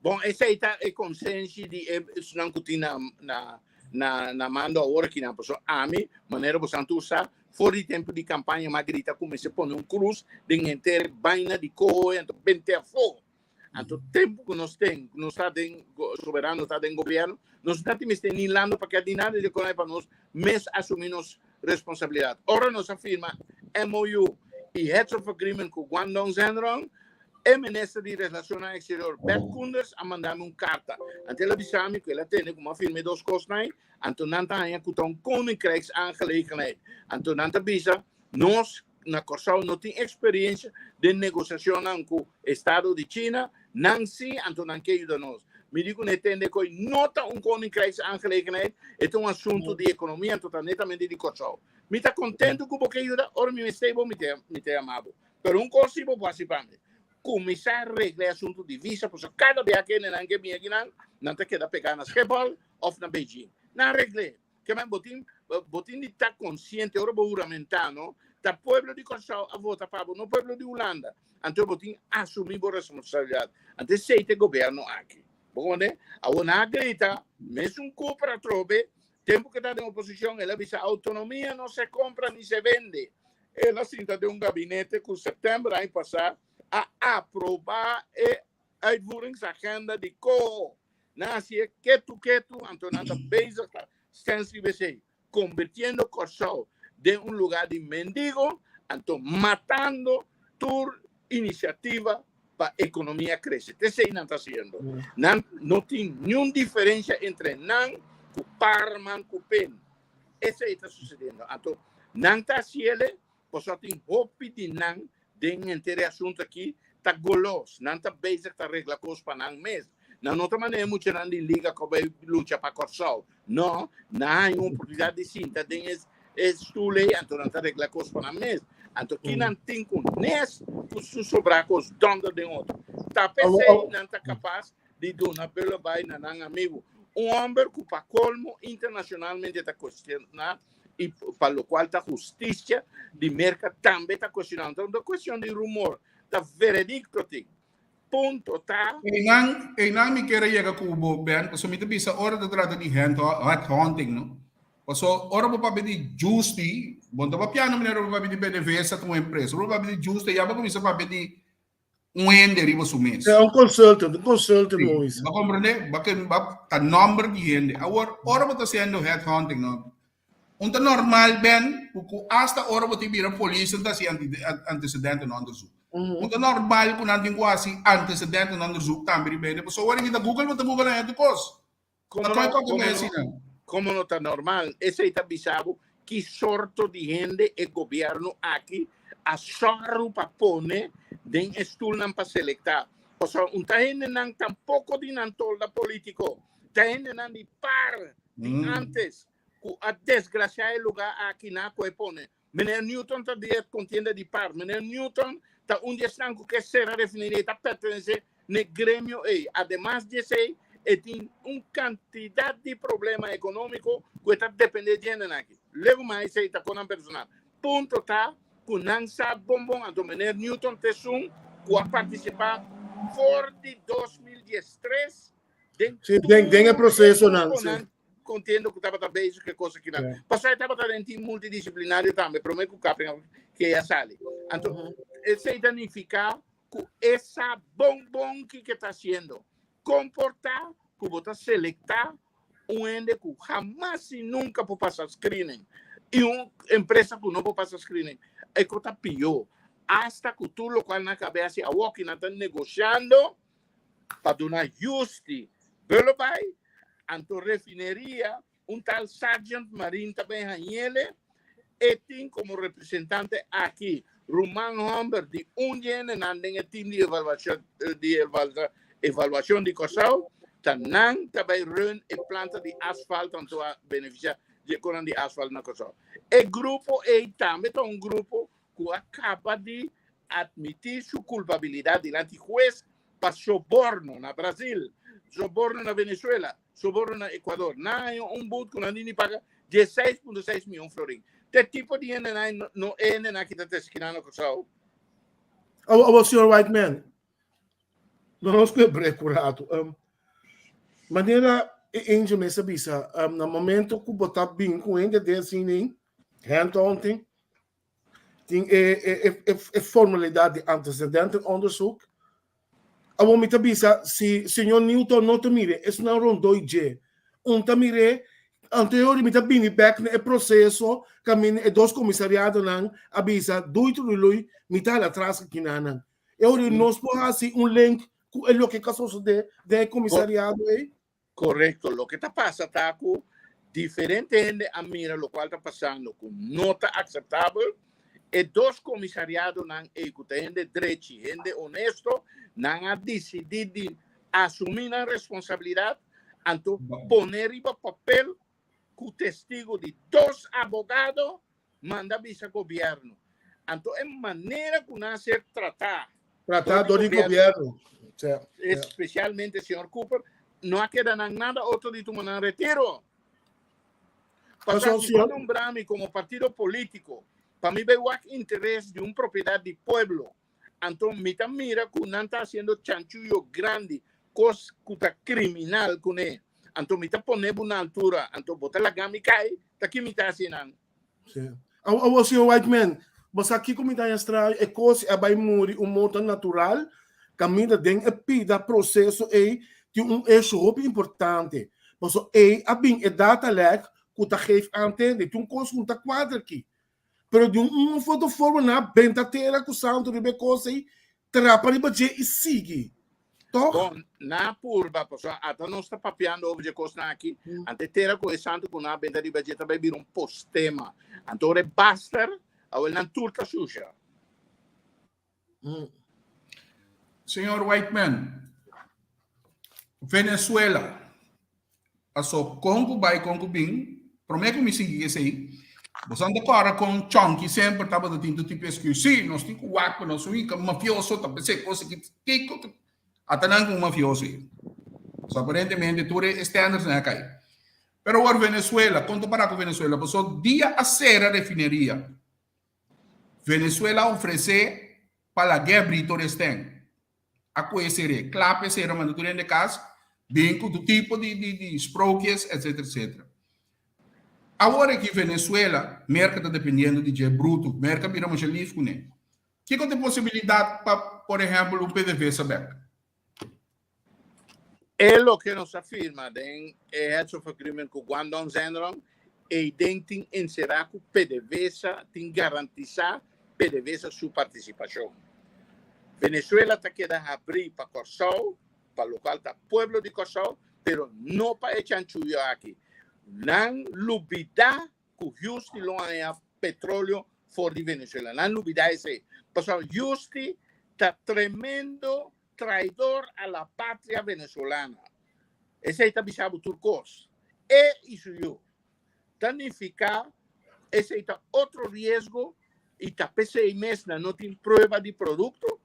Bon, esei ta e konsenshi di e esnan ku tin na na na na mando awor akinan. Pasobra ami, manera bosan tur sa, for di tempu di kampaña m'a grita ku mester pone un krus den henter e baina di koho anto bent'é afó. Anto tempu ku nos ten, ku nos ta den soberano ta den gobièrnu, nos no ta tin mester ni lando paket ni nada di konai pa nos mes asumí nos responsabilidat. Ora nos a firma MOU i Heads of Agreement ku Guangdong Zhenrong, E minister di Relacionnan Exterior, Bert Koenders, a manda mi un carta. Anto el a bisa mi cu el a tende cu mi a firma e dos cosnan ei, anto nan ta haña cu ta un koninkrijksaangelegenheid. Anto nan ta bisa, nos na Corsou no tin experiencia den negociacionnan cu estado di China, nan si, anto nan ke yuda nos. Mi di cu ne tende cu ei no ta un koninkrijksaangelegenheid, e ta un asunto di economia, anto ta netamente di Corsou. Mi ta contento cu bo ke yuda, ora mi mester bo mi ta yama bo. Pero un kos si bo por hasi pa mi, kuminsá regla e asuntu di visa, pasobra kada bia ku hendenan ke bini akinan, nan ta keda pegá na Schiphol òf na Beijing. Nan regl'é. Ke men bo tin Bo tin di ta konsiente ora bo huramentá, no? Ta pueblo di Kòrsou a vota pa bo, no pueblo di Hulanda. Anto bo tin asumí bo responsabilidat. Anto esei ta e gobièrnu aki. Bo komprendé? Awor nan a grita, mesun Cooper atrobe, tempu ku e ta den oposishon, el a bisa outonomia no se kompra ni se vende. El a sinta den un gabinete ku sèptèmber aña pasá a aprobá e uitvoeringsagenda di Coho. Nan hasié ketu ketu, anto nan ta bezig ta stens riba esei, konvirtiendo Kòrsou den un lugá di mendigo, anto matando tur inisiativa pa ekonomia krese. Ta esei nan ta hasiendo. Nan no tin niun diferensia entre nan ku parman ku pen. Esei ta susediendo. Anto nan ta hasiele pasobra tin hopi di nan den henter e asuntu aki ta golos. Nan ta bezig ta regla kos pa nan mes. Nan no ta manera e muchanan di liga ku bai lucha pa Kòrsou. No, nan haña un oportunidat di sinta den e e stul ei, anto nan ta regla kos pa nan mes. Anto ki nan tin ku nes ku su sobrá kos dònder den otro. Ta p'esei nan ta kapas di duna Bullenbaai na nan amigu. Un hòmber ku pa kolmo internashonalmente ta kuestioná i pa lokual ta hustisia di Merka tambe ta kuestioná. Anto no ta kuestion di rumor, ta veredikto tin. Punto ta. Einan, einan mi kier a yega ku bo, Ben, pasobra mi ta bisa ora ta trata di hand, headhunting, no? Pasobra ora bo papia di Justi, bo no ta papiando manera bo papia di PDVSA ta un empresa, ora bo papia di Justi ya bo kuminsa papia di un hende riba su mes. É un consultant, un consultant Sí, bo bisa. bo comprende? Bo ke bo ta nomber di hende. Awor, ora bo ta haciendo headhunting, no? Un ta normal, Ben, ku ku hasta ora bo tin bira polis nan ta hasi anti antecedentenonderzoek. Un ta normal ku nan tin ku hasi antecedentenonderzoek tambe riba hende, pasobra ora ki ta Google bo ta Google nan hende kos. Como Ta no, koi como koi no, asina. como no ta normal? Esei ta bisa bo ki sorto di hende e gobierno aki a sòru pa pone den e stulnan pa selektá. Pasobra un ta hendenan tampoko di nan tolda polítiko, ta hendenan di par di antes ku a desgrasiá e lugá aki na ku e pone. Meneer Newton ta di e kontienda di par. Meneer Newton ta un di esnan ku ke sera refineria i ta pertenesé n'e gremio ei. Ademas di esei, e tin un kantidat di problema ekonómiko ku e ta dependé di hendenan aki. Luego mas esei ta konan personal. Punto ta ku nan sa bon bon anto meneer Newton ta esun ku a partisipá for di 2013 den Sí, den, den e tur e prosesonan, sí. gruponan kontiendo ku tabata bezig ku e kos akinan. Ja. Pasobra e tabata den team multidisiplinario tambe, promé ku Kaping ke a sali. Anto, esei ta nifiká ku e sa bon bon kiko e ta hasiendo. Komportá ku bo ta selektá un hende ku hamas i nunka por pasa screening i un empresa ku no por pasa screening, e kos ta pió. Asta ku tur lokual nan a kab'é hasi awoki nan ta negosiando pa duna Justi Bullenbaai, anto refineria un tal Sergeant Marin ta ben hañele, e tin komo representante aki ruman hòmber di un di hendenan den e tim di evaluashon di evaluashon di Kòrsou, ta nan ta bai run e planta di asfalt anto a benefisiá di e konan di asfalt na Kòrsou. E grupo ei tambe ta un grupo ku a kaba di atmití su kulpabilidat dilanti hues pa soborno na Brasil, soborno na Venezuela, soborno na Ecuador. Nan haña un but ku nan tin di paga 16.6 mion florin. Te tipo di hendenan no e hendenan ki ta teskina na Kòrsou. Awo, awo, señor Whiteman, nos ku e break un ratu. Um, manera e Angel mes a bisa, um, na momento ku bo ta bin ku hende den asina, hand-hunting, tin e, e, e, e formalidad di antecedentenonderzoek. Awor mi ta bisa, si señor Newton no ta mire, esnan rondó dje, un ta mire, anterior mi ta bini bek na e proceso kaminda e dos komisariadonan a bisa, dui trului, mi ta hala atras kinanan. E ora nos por hasi un link ku e loke ka sosodé den e komisariado ei? Korekto, loke ta pasa ta ku diferente hende a mira lokual ta pasando ku no ta akseptabel. E dos komisariadonan ei ku ta hende drechi, hende honesto, nan a disidí di asumí nan responsabilidat anto pone riba papel ku testigu di dos abogado manda bisa gobièrnu. Anto e manera ku nan a ser tratá Tratá dor dor di di gobièrnu, gobièrnu. Sí, ja. espesialmente señor Cooper, no a keda nan nada otro di tuma nan retiro. Pasobra si bo nombra mi komo partido polítiko pa mi bai wak interes di un propiedat di pueblo, anto mi ta mira ku nan ta hasiendo chanchuyo grandi, kos ku ta kriminal kuné. Anto mi ta pone bo na altura, anto bo ta laga mi kai, ta ki mi ta hasi nan? Sí. Awor, señor Whiteman, bo sa kiko mi ta haña straño? E kos a bai muri un morto natural, kaminda den e pida proseso ei tin un esho hopi importante. Pasobra ei a bin e data lek ku ta geef aan tende. Tin un kos ku no ta kuadra aki. Pero di un un of otro forma nan a benta tera ku santu riba e kos ei, trapa riba dje i sigui. Tòg? Bon, nan a purba, pasobra ata nos ta papiando over dje kosnan aki, ante tera ku e santu ku nan a benta riba dje ta bai bira un postema. Anto ora e baster, awel nan tur ta susha. Señor Whiteman, Venezuela, paso kon ku bai kon ku bin, promé ku mi sigui esei, boso ta kòrda kon Chonky semper tabata tin tur tipo excuse, sí, nos tin ku wak pa nos wika mafioso ta p'esei kos aki, kiko ta, ata nan ku un mafioso ei. So aparentemente tur e standards nan a kai. Pero awor Venezuela, kon ta para ku Venezuela? Paso dia a sera refineria, Venezuela a ofresé pa lag'é Brito Resteng. A koe ser'é, kla p'e sera manda tur hende kas, bin ku tur tipo di di di sprookjes etcetera etcetera. Awor aki Venezuela, Merka ta dependiendo di dje brutu, Merka a bira masha lif kuné. Kiko ta e posibilidat pa por ehèmpel un PDVSA bèk? E loke nos a firma den e Heads of Agreement ku Guangdong Zhenrong, eiden tin enserá ku PDVSA tin garantisá PDVSA su partisipashon. Venezuela ta keda habrí pa Kòrsou, pa lokual ta pueblo di Kòrsou, pero no pa e chanchuyo aki. Nan lubidá ku Houston lo haña petróleo for di Venezuela. Nan lubidá esei. Pasobra Houston ta tremendo Traidor a la patria venezolana. Esei ta bisa bo tur kos. E i su yu. Ta nifiká esei ta otro riesgo i ta p'esei mes nan no tin prueba di produkto,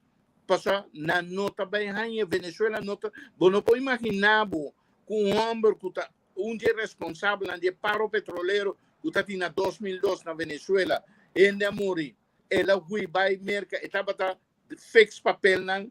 pasobra nan no ta bai haña Venezuela no ta, bo no por imaginá bo ku un hòmber ku ta un di e responsabelnan di e paro petrolero ku ta tin na 2002 na Venezuela, hende a muri, el a hui bai Merka, e tabata fix papelnan,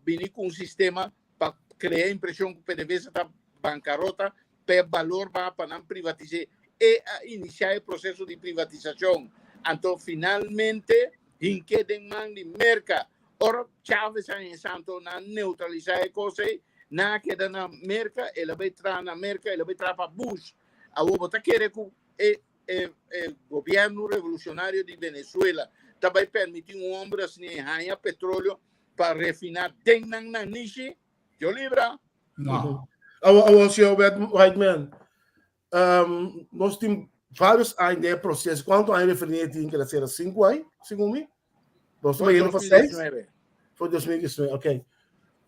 bini ku un sistema pa krea impreshon ku PDVSA ta bankarota, p'e balor baha pa nan privatis'é. E a inisiá e proseso di privatisashon. Anto finalmente hink'é den man di Merka. Ora Chávez a hesa anto nan neutralisá e kos ei, nan a keda na Merka, el a bai traha na Merka, el a bai traha pa Bush. Awor bo ta kere ku e E gobierno revolucionario di Venezuela ta bai permiti un hombre asina e haña petróleo pa refina den nan nanishi? Dios libra! No. Awor, awor, señor Whiteman, um, nos tin varios aña den e proceso. Cuanto aña refineria tin que la cera? Cinco aña, segun mi? Nos ta yendo pa seis? 2019. Foi 2019, ok.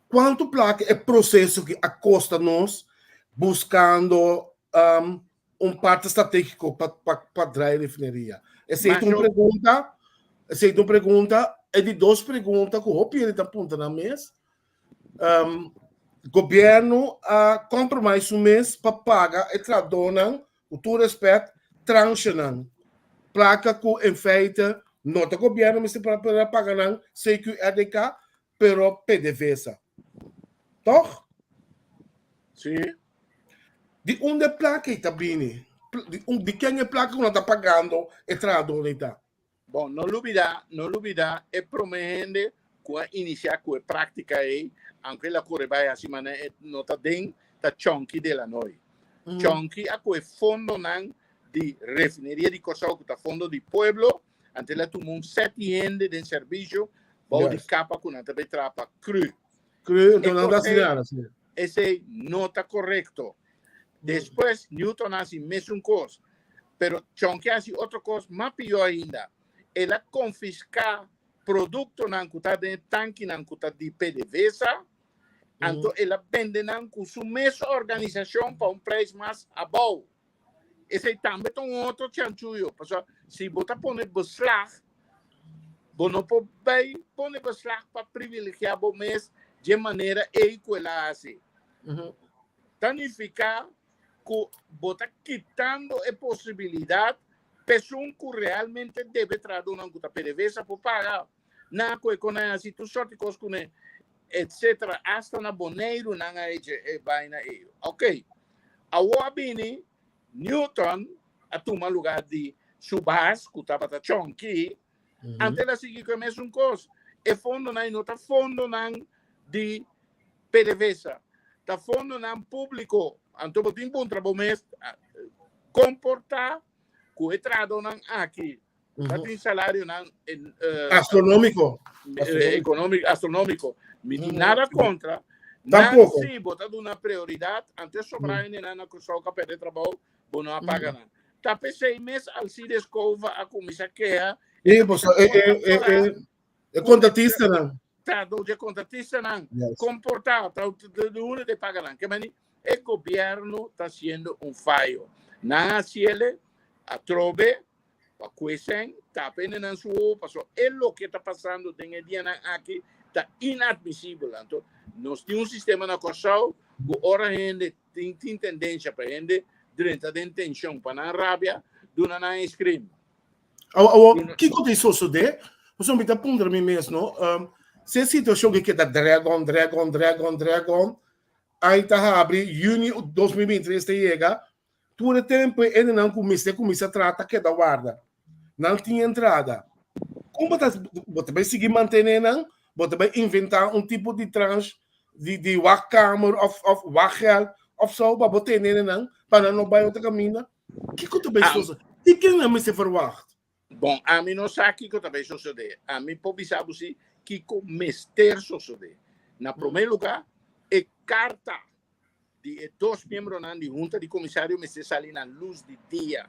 Cuanto placa e proceso que a costa nos buscando um, un parte stratégico pa, pa, pa draai refineria? Esei ta un pregunta, esei ta un pregunta, e di dos pregunta ku hopi hende ta puntra nan mes. Um, gobierno a compromise su mes pa paga e trahadónan, ku tur respet, tranchenan. Plaka ku in feite no ta gobierno mester pa paga nan CQRDK, pero PDVSA. Toch? Sí. Di unda e plaka ei ta bini? Di, un, di ken e plaka ku nan ta pagando e trahadónan ei ta? Bon, no lubidá, no lubidá e promé hende ku a inisiá ku e práktika ei, aunke el a kore bai hasi manera e no ta den, ta Chonky Delanoy. Chonky a kohe fondonan di Refineria di Kòrsou, ku ta fondo di pueblo, anto el a tuma un sèt di hende den servisio bou di kapa ku nan ta bai traha pa cru. Cru, enton nan ta hasi nada, sí. Esei no ta korekto. Despues Newton a hasi mesun kos, pero Chonky a hasi otro kos mas pió ainda. El a konfiská produktonan ku ta den e tankinan ku ta di PDVSA, anto el a bende nan ku su mes organisashon pa un preis mas abou. Esei tambe ta un otro chanchuyo, pasobra si bo ta pone beslag, bo no por bai pone beslag pa privilegiá bo mes dje manera ei ku el a hasi. Ta nifiká. ku bo ta kitando e posibilidat pa esun ku realmente debe trahadónan ku ta PDVSA por paga. Nan a kohe kon nan a hasi tur sòrt di kos kuné etsetera. Asta na Boneiru nan a hecha e baina ei. Oké, awor a bini Newton a tuma lugá di su baas ku tabata Chonky, anto el a sigui ku e mesun kos. E fondonan ei no ta fondonan di PDVSA, ta fondonan públiko. Anto bo tin puntra bo mes komportá ku e trahadónan aki ta tin salarionan astronómiko. Ekonómiko, astronómiko. Mi tin nada kontra. Tampoco. Nan si bo ta duna prioridat, antes sobra hendenan na Kòrsou ku a pèrdè trabou, bo no a paga nan. Ta p'esei mes Alcides Cova a kuminsá keha. E, pasobra e, e, e, e, e kontratistanan. Ta do de kontratistanan komportá, ta de unda de paga nan. Ke mani e gobièrnu ta hasiendo un fayo. Nan a hasiele atrobe pa kuesen tapa hendenan su wowo pasobra e loke ta pasando den e dianan aki ta inadmisibel. Anto nos tin un sistema na Kòrsou ku ora hende tin tin tendensia pa hende drenta den tenshon pa nan rabia, duna nan ice cream. Awor, kiko ta sosodé? Pasobra mi ta puntra mi mes, no? Si e situashon ke keda drag on, drag on, drag on, drag on, ai ta habri yüni 2023 ta yega, tur e tempu e hendenan ku mester kuminsá traha ta keda warda. Nan tin entrada. Kon bo ta bo ta bai sigui mantené nan? Bo ta bai inventá un tipo di transh di di wachtkamer òf òf wachtgeld òf so pa bo tene nan pa nan no bai otro kaminda? Kiko ta bai sosodé? Di ken nan mester verwagt? Bon, ami no sa kiko ta bai sosodé. Ami por bisa bo si kiko mester sosodé. Na promé lugá, e karta di e dos miembronan di Hunta di Komisario mester sali na lus di dia.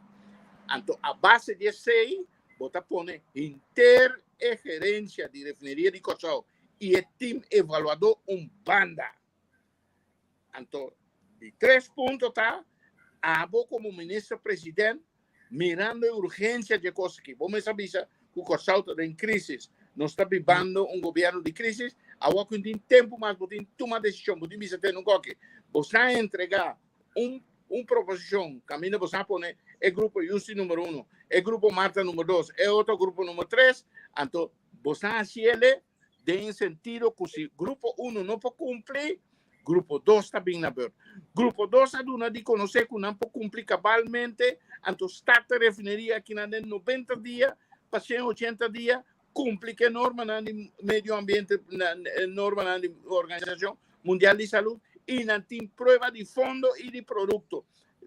Anto a base di esei bo ta pone henter e gerensia di Refineria di Kòrsou i e tim evaluadó un banda. Anto, di tres punto ta, abo komo minister president, mirando e urgensia dje kos aki, bo mes a bisa ku Kòrsou ta den krisis, nos ta bibando un gobièrnu di krisis, awor ku tin tempu mas bo tin tuma desishon, bo tin bisa tene un koki, bo sa entregá un un proposishon kaminda bo sa pone e grupo Yusi numero uno, e grupo Marta numero dos, e otro grupo numero tres, anto bo sa hasi ele den sentido ku si grupo uno no por kumpli, grupo dos ta bin na beurt. Grupo dos a duna di konosé ku nan por kumpli kabalmente, anto start e refineria akinan den 90 dia pa 180 dia, kumpli ku e normanan di medio ambiente, normanan di Organisashon Mundial di Salud, i nan tin prueba di fondo i di produkto.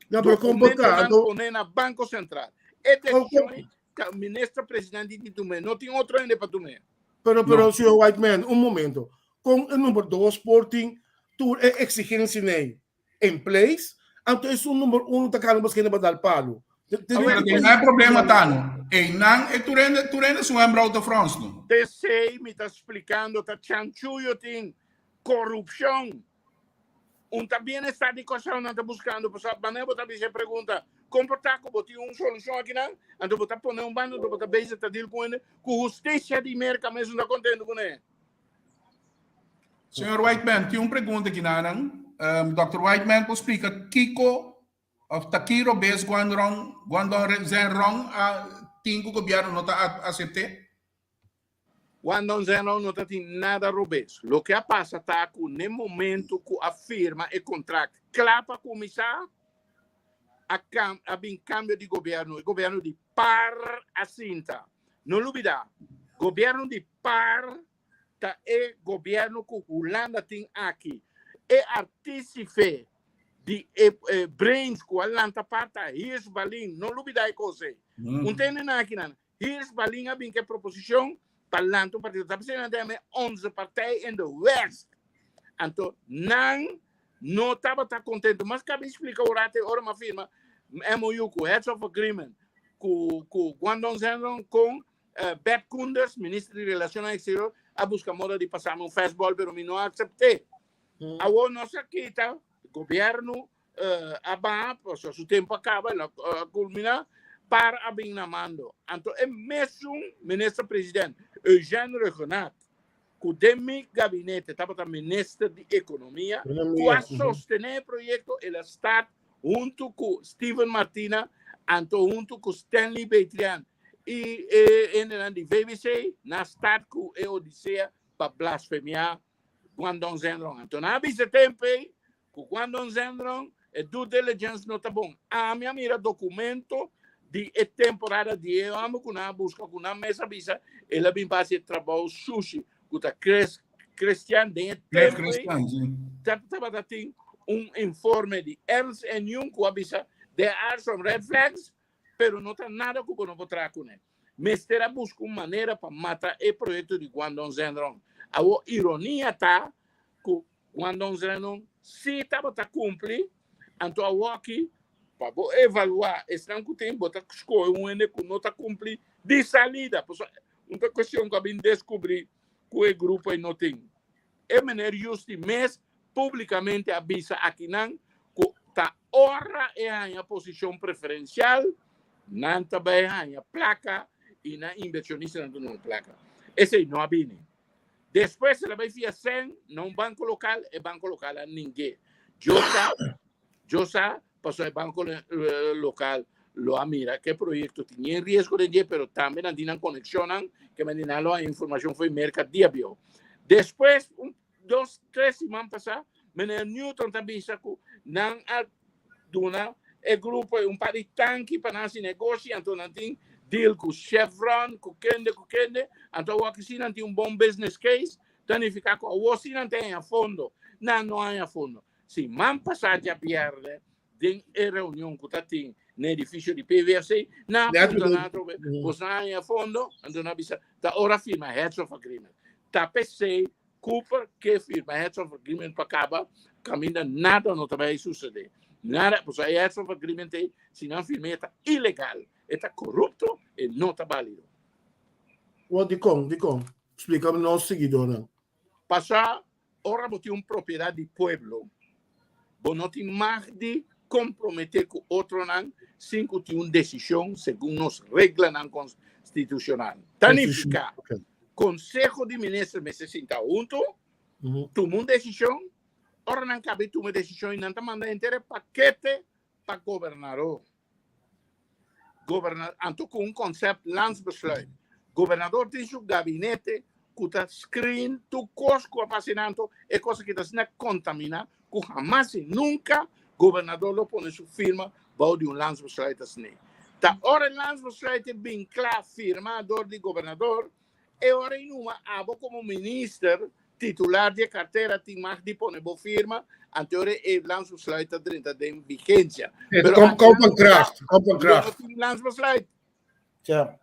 No, pero kon por ta? Dokumentonan pone na Banko Sentral. E desishon ei Ta minister presidente di tumé. No tin otro hende pa tumé. Pero, pero, no. señor Whiteman, un momento. Con e number dos por tin tur e exigencia nei in place, anto es un number uno ta kano bos kende pa dal palo. Pero tin nan problema tano. Ei nan e turende turende su hembra out of Frans no. Tesey mi ta splikando ta chanchuyo tin corrupcion. Un ta bienestar di Kòrsou nan ta buskando, pasobra manera bo ta bisa e pregunta, kon por ta ku bo tin un solushon akinan, anto bo ta pone un banda, anto bo ta bezig ta deal ku hende ku hustisia di Merka mes no ta kontentu kuné. Señor Whiteman, tin un pregunta aki nanan. Dòkter Whiteman por splika kiko òf ta ki robes Guandong Guandong Zhenrong a tin ku gobièrnu no ta asept'é? Guandong Zhenrong no ta tin nada robes. Loke a pasa ta ku n'e momento ku a firma e kontrakt kla pa kuminsá, a kam a bin kambio di gobièrnu. E gobièrnu di par a sinta. No lubidá, gobièrnu di par ta e gobièrnu ku Hulanda tin aki. E artísife di e brains ku a lanta par ta Hirsch Balin. No lubidá e kos ei. Un tende nan akinan. Hirsch Balin a bin ku e proposishon pa lanta un partido. Ta p'esei nan ta yama e Onze Partij in de West. Anto nan no tabata kontentu. Mas kabi splika un rato e ora m'a firma MOU ku Heads of Agreement ku ku Guandong Zhenrong kon Bert Koenders, Minister di Relacionnan Exterior, a buska moda di pasami un fastball pero mi no a aksept'é. Awor nos a kita gobierno a baha, pasobra su tempo a caba, el a culmina, par a bin na mando. Anto e mesun minister president, Eugène Rhuggenaath, cu den mi gabinete tabata minister di economia, cu a sostene e proyecto, el a start. huntu ku Steven Martina anto huntu ku Stanley Betrian i e hendenan di VBC na start ku e odisea pa blasfemiá Guandong Zhenrong. Anto nan a bisa tempu ei ku Guandong Zhenrong e due diligence no ta bon. Ami a mira documento di e temporada di e homber ku nan a buska ku nan mes a bisa el a bin pa hasi e trabou sushi ku ta Chris Christian den e tempu ei tabata tin un informe di Ernst and Young ku a bisa there are some red flags pero no ta nada ku bo no por traha kuné. Mester a buska un manera pa mata e proyekto di Guandong Zhenrong. Awor ironia ta ku Guandong Zhenrong si tabata kumpli, anto awoki pa bo evaluá esnan ku tin bo ta skohe un hende ku no ta kumpli di salida. Pasobra un ta kuestion ku a bin deskubrí ku e grupo ei no tin. E meneer Justi mes publicamente a bisa akinan cu ta ora e haña posicion preferencial, nan ta bay haña placa y nan inversionistanan ta duna placa. Esey no a bini. Despues el a bay fia cen na un banco local, e banco local a ning'e. Yo sa, yo sa, pasobra e banco local lo a mira cu e proyecto tin yen riesgo den dje, pero tambe nan tin nan conexionnan, ke men di nan lo haña informacion for di Merca dia bieu. Despues, un dos, tres siman pasá, meneer Newton ta bisa ku nan a duna e grupo un par di tanki pa nan hasi negoshi, anto nan tin deal ku Chevron, ku kende, ku kende, anto awor ki si nan tin un bon business case, ta nifiká ku awor si nan ta haña fondo. Nan no haña fondo. Siman pasá djabièrnè den e reunion ku ta tin na edifisio di PVFC, nan a puntra nan atrobe, boso a haña fondo? Anto nan a bisa, ta ora firma heads of agreement. Ta p'esei Cooper ke firma heads of agreement pa kaba kaminda nada no ta bai sucede. Nada, pasobra e heads of agreement ei, si nan firma e ta ilegal, e ta korupto, e no ta balido. Wou, dikon? Dikon? Splika nos siguidornan. Pasobra ora bo tin un propiedat di pueblo, bo no tin mag di komprometé ku otronan sin ku tin un desishon segun nos reglanan konstitushonal. Ta nifiká, Konseho di Minister mester sinta huntu, tuma un desishon, ora nan kaba di tuma e desishon i nan ta manda henter e pakete pa gobernador. Goberna anto ku un concept landsbesluit. Gobernador tin su gabinete ku ta screen tur kos ku a pasa anto e kos aki ta asina kontamina ku hamas i nunka gobernador lo pone su firma bou di un landsbesluit asina. Ta ora e landsbesluit e bin kla firma dor di gobernador E ora ei numa abo komo minister titular di e kartera tin mag di pone bo firma, ante ora e landsbesluit ta drenta den vigensia. Pero kom kom van kracht, kom van kracht. No tin landsbesluit. Ja.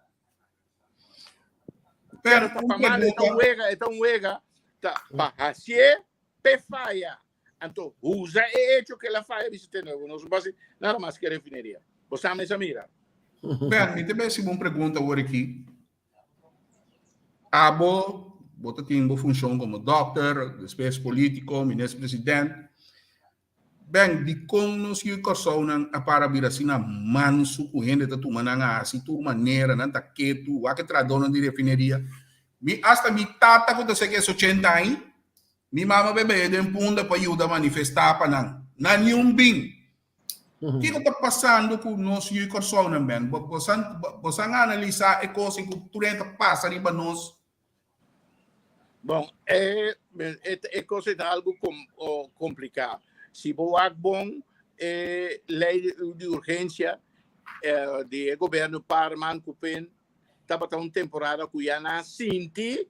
Pero ta pa mal, e ta un wega, e ta un wega ta pa hasie pe faya. Anto usa e hecho que la faya bisa tene, nos basi nada mas que refineria. Bo sa mesa mira. Ben, mi te besi un pregunta awor aki. Abo, bo ta tin bo funshon komo dòkter, despues polítiko, minister president. Ben, dikon nos yu Kòrsounan a para bira asina mansu ku hende ta tuma nan a hasi tur manera, nan ta ketu, wak e trahadónan di refineria. Mi asta mi tata ku ta seki es ochenta aña, mi mama bebé den Punda pa yuda manifestá pa nan. Nan niun bin. Kiko ta pasando ku nos yu Kòrsounan ben? Bosan a analisá e kos i ku tur hende ta pasa riba nos? Bon, e e kos ei ta algu kompliká. Si bo wak bon e lei di urgensia di e gobièrnu Parman ku Pen tabata un temporada ku ya nan a sinti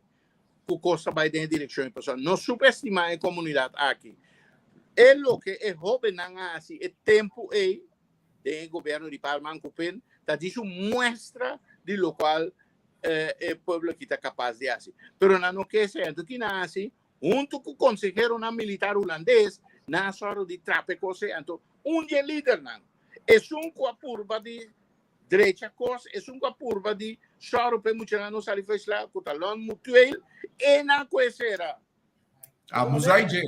ku kos ta bai den e direkshon ei. Pasobra no subestimá e komunidat aki. E loke e hóbennan a hasi e tempu ei den e gobièrnu di Palman ku Pen ta djis un muestra di lokual e pueblo aki ta kapas di hasi. Pero nan no ke esei. Anto ki nan a hasi? Huntu ku konseheronan militar hulandes nan a sòru di trapa e kos ei. Anto un di e lidernan, esun ku a purba di Drecha kos, esun ku a purba di sòru pa e muchanan no sali for e sla ku ta lòn mutueel, e nan ku e sera. Abusá dje.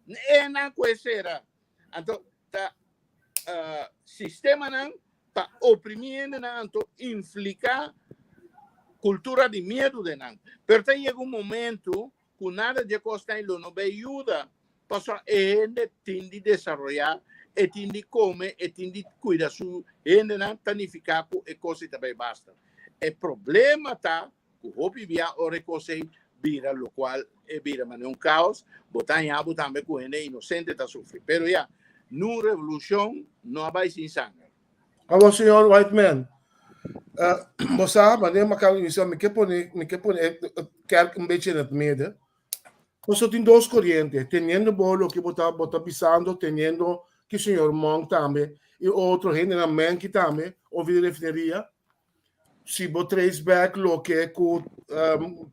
E nan ku e sera. Anto ta sistemanan pa oprimí hendenan anto infliká kultura di miedu den nan. Pero ta yega un momentu ku nada dje kosnan ei lo no bay yuda, pasobra e hende tin di desaroyá e tin di kome, e tin di kuida su hendenan, ta nifiká ku e kos ei ta bai basta. E problema ta ku hopi bia ora e kos ei bira lokual e bira manera un kaos, bo ta haña bo tambe ku hende inosente ta sufri. Pero ya, nun revolushon no a bai sin sanger. Awor señor Whiteman, bo sa manera mi a kaba di bisa mi ke pone mi ke pone e kerk un bechi in het midden. Pasobra tin dos koriente, teniendo bo loke bo ta bo ta bisando, teniendo ki señor Monk tambe i otro hendenan menki tambe over di refineria. Si bo trace back loke ku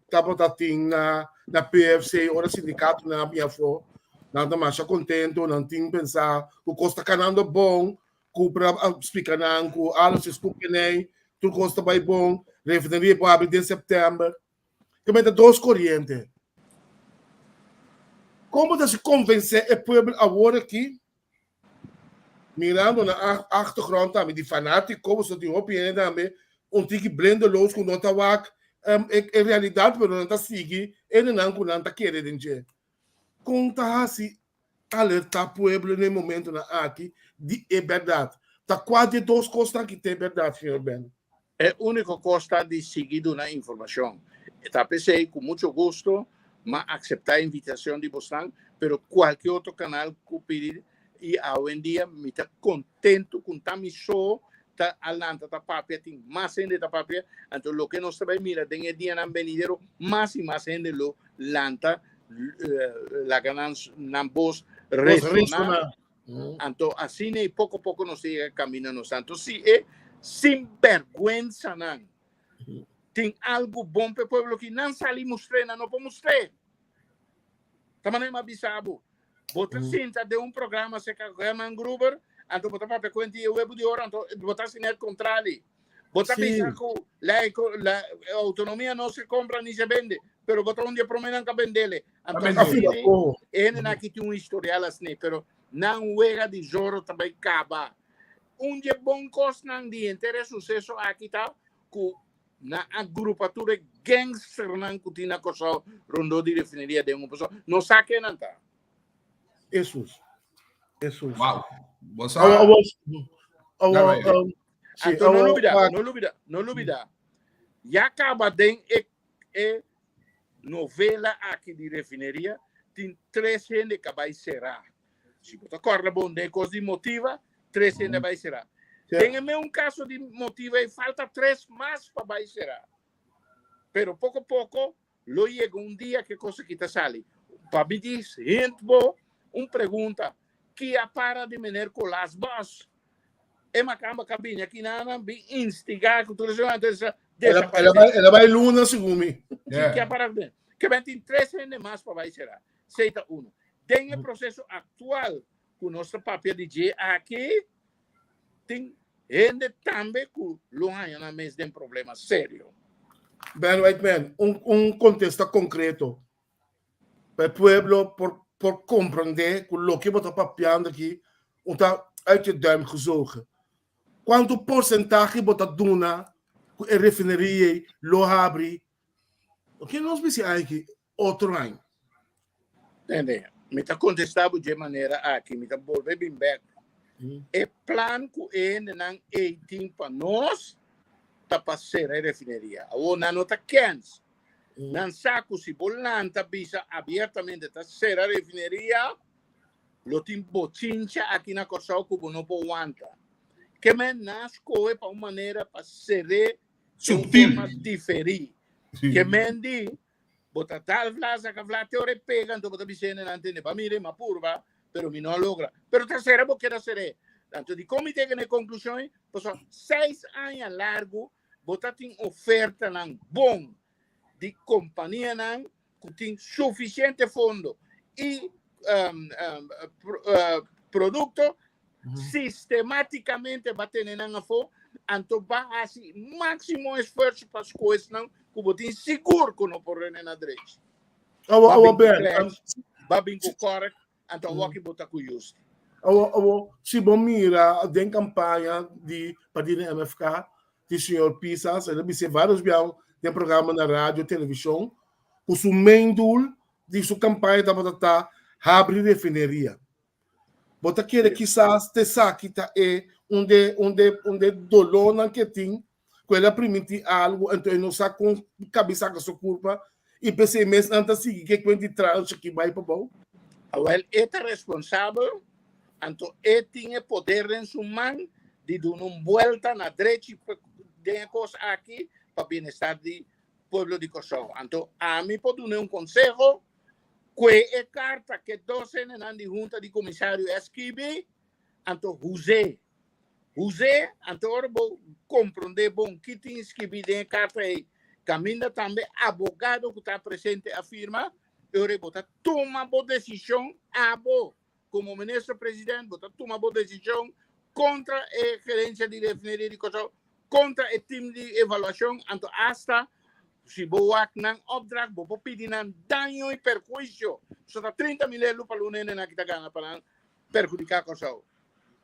tabata tin na na PFC ora sindikatonan a bin afó, nan ta masha kontento, nan tin pensa ku kos ta kanando bon, ku por a splika nan ku alles is goed benei, tur kos ta bai bon, refineria por habri den sèptèmber. Te mete dos koriente. Kon bo ta si konvensé e pueblo awor aki, mirando nan achtergrond tambe di fanátiko, boso tin hopi hende tambe un tiki blindeloos ku no ta wak e realidat pero nan ta sigui hendenan ku nan ta kere den dje. Kon ta hasi alertá pueblo na e momentonan aki di e bèrdat? Ta kua di e dos kosnan aki ta e bèrdat, señor Ben? E úniko kos ta di sigui duna informashon. E ta p'esei ku mucho gusto m'a akseptá e invitashon di bosnan, pero kualke otro kanal ku pidi i awendia mi ta kontentu ku n'ta mi so ta a lanta ta papia, tin mas hende ta papia, anto loke nos ta bai mira den e dianan benidero mas i mas hende lo lanta laga nan nan bos resoná. Anto asina i poko poko nos ta yega kaminda nos. Anto si e sinbèrgwensanan tin algu bon pa e pueblo aki, nan sali mustr'é, nan no por mustr'é. Ta manera mi a bisa bo, bo ta sinta den un programa serka Herman Gruber, anto bo ta papia ku hende i e webu di oro, anto bo ta hasi nèt kontrali. Bo ta bisa ku la la autonomia no se compra ni se vende, pero bo ta un di e promenan ka bendele. Anto asina e hendenan aki tin un historial asina, pero nan wega di Zorro ta bai kaba. Un di e bon kosnan di henter e suseso aki ta ku nan a grupa tur e gangsternan ku tin na Kòrsou rondó di refineria den un pasobra no sa ken nan ta. Esus. Esus. Wow. Bo sa. Awo, awo, awo, um, sí, Anto no awo, lubida, ah, no lubida, no lubida. Ya kaba den e, e novela aki di refineria, tin tres hende ka bai será. Si bo ta kòrda bon den e kos di Motiva, tres hende a bai será. Sí. Den e meun kaso di Motiva e falta tres mas pa bai será. Pero poko poko Lo yega un dia ku e kos aki ta sali. Pa mi di hint bo un pregunta, ki a para di meneer Colas Bos? E makamba ka bini aki nan bin instiga ku tur esei anto esa desaparece. El a bai luna segun mi. Si, ki a para di Ke ben tin tres hende mas pa bai sera. Esei ta uno. Den e proseso aktual ku nos ta papia di dje aki, tin hende tambe ku lo haña nan mes den problema serio. Ben Whiteman, un, un kontesta konkreto pa e pueblo por, por komprendé ku loke bo ta papiando aki un ta uit je duim gezogen. Kuantu porsentahe bo ta duna ku e refineria ei lo habri? Oke nos bisa aki otro aña? Tende, mi ta kontestá bo dje manera aki, mi ta bolbe bin bèk. E plan ku e hendenan ei tin pa nos ta pa sera e refineria. Awor nan no ta kens. Nan sa ku si bo lanta bisa abiertamente ta sera refineria, lo tin bochincha aki na Kòrsou ku bo no por wanta. Ke men nan a skohe pa un manera pa ser'é den un Subtil. forma diferí. Ke men di, Bo ta dal vla, saka vla, te ora e pega, anto bo ta bisa hende nan tende, ba mira, mi a purba, pero mi no a logra. Pero ta sera bo keda ser'é. Anto dikon mi yega na e konklushon ei? Pasobra seis aña largu bo ta tin ofertanan bon di kompanianan ku tin sufisiente fondo i produkto, Sistematicamente ba tene nan afo, anto ba haci maximo esfuerzo pa scohe esnan cu bo tin sigur cu no por rene na drechi. Awo, Ba awo, bin cu Ben, Klerks, ba bin cu Kork, anto awo aki bo ta cu Justi. Awo, awo, si bo mira den campaña di partido MFK, di señor Pisas, el a bisa varios biaha den programa na radio, television, cu su main doel di su campaña tabata ta habri refineria. Bo ta kere kisas te esaki ta e un de un de un de dolónan ke tin ku el a primintí algu anto e no sa kon kabi saka su kurpa i p'esei mes nan ta sigui ke kuent di trancha ki bai pabou? Awèl e ta responsabel, anto e tin e poder den su man di duna un buelta na drechi den e kos aki pa bienestar di pueblo di Kòrsou. Anto ami por dun'é un konseho Kue e karta ke dos hendenan di hunta di komisario a skibi, anto huz'é. Huz'é, anto ora bo komprondé bon ki tin skibí den e karta ei, kaminda tambe abogado ku ta presente a firma, e ora ei bo ta tuma bo desishon abo komo minister president, bo ta tuma bo desishon kontra e gerensia di refineria di Kòrsou, kontra e tim di evaluashon, anto asta si bo wak nan opdracht, bo por pidi nan daño i perhuisio. So ta 30 mil euro pa luna hende nan ki ta gana pa nan perhudiká Kòrsou.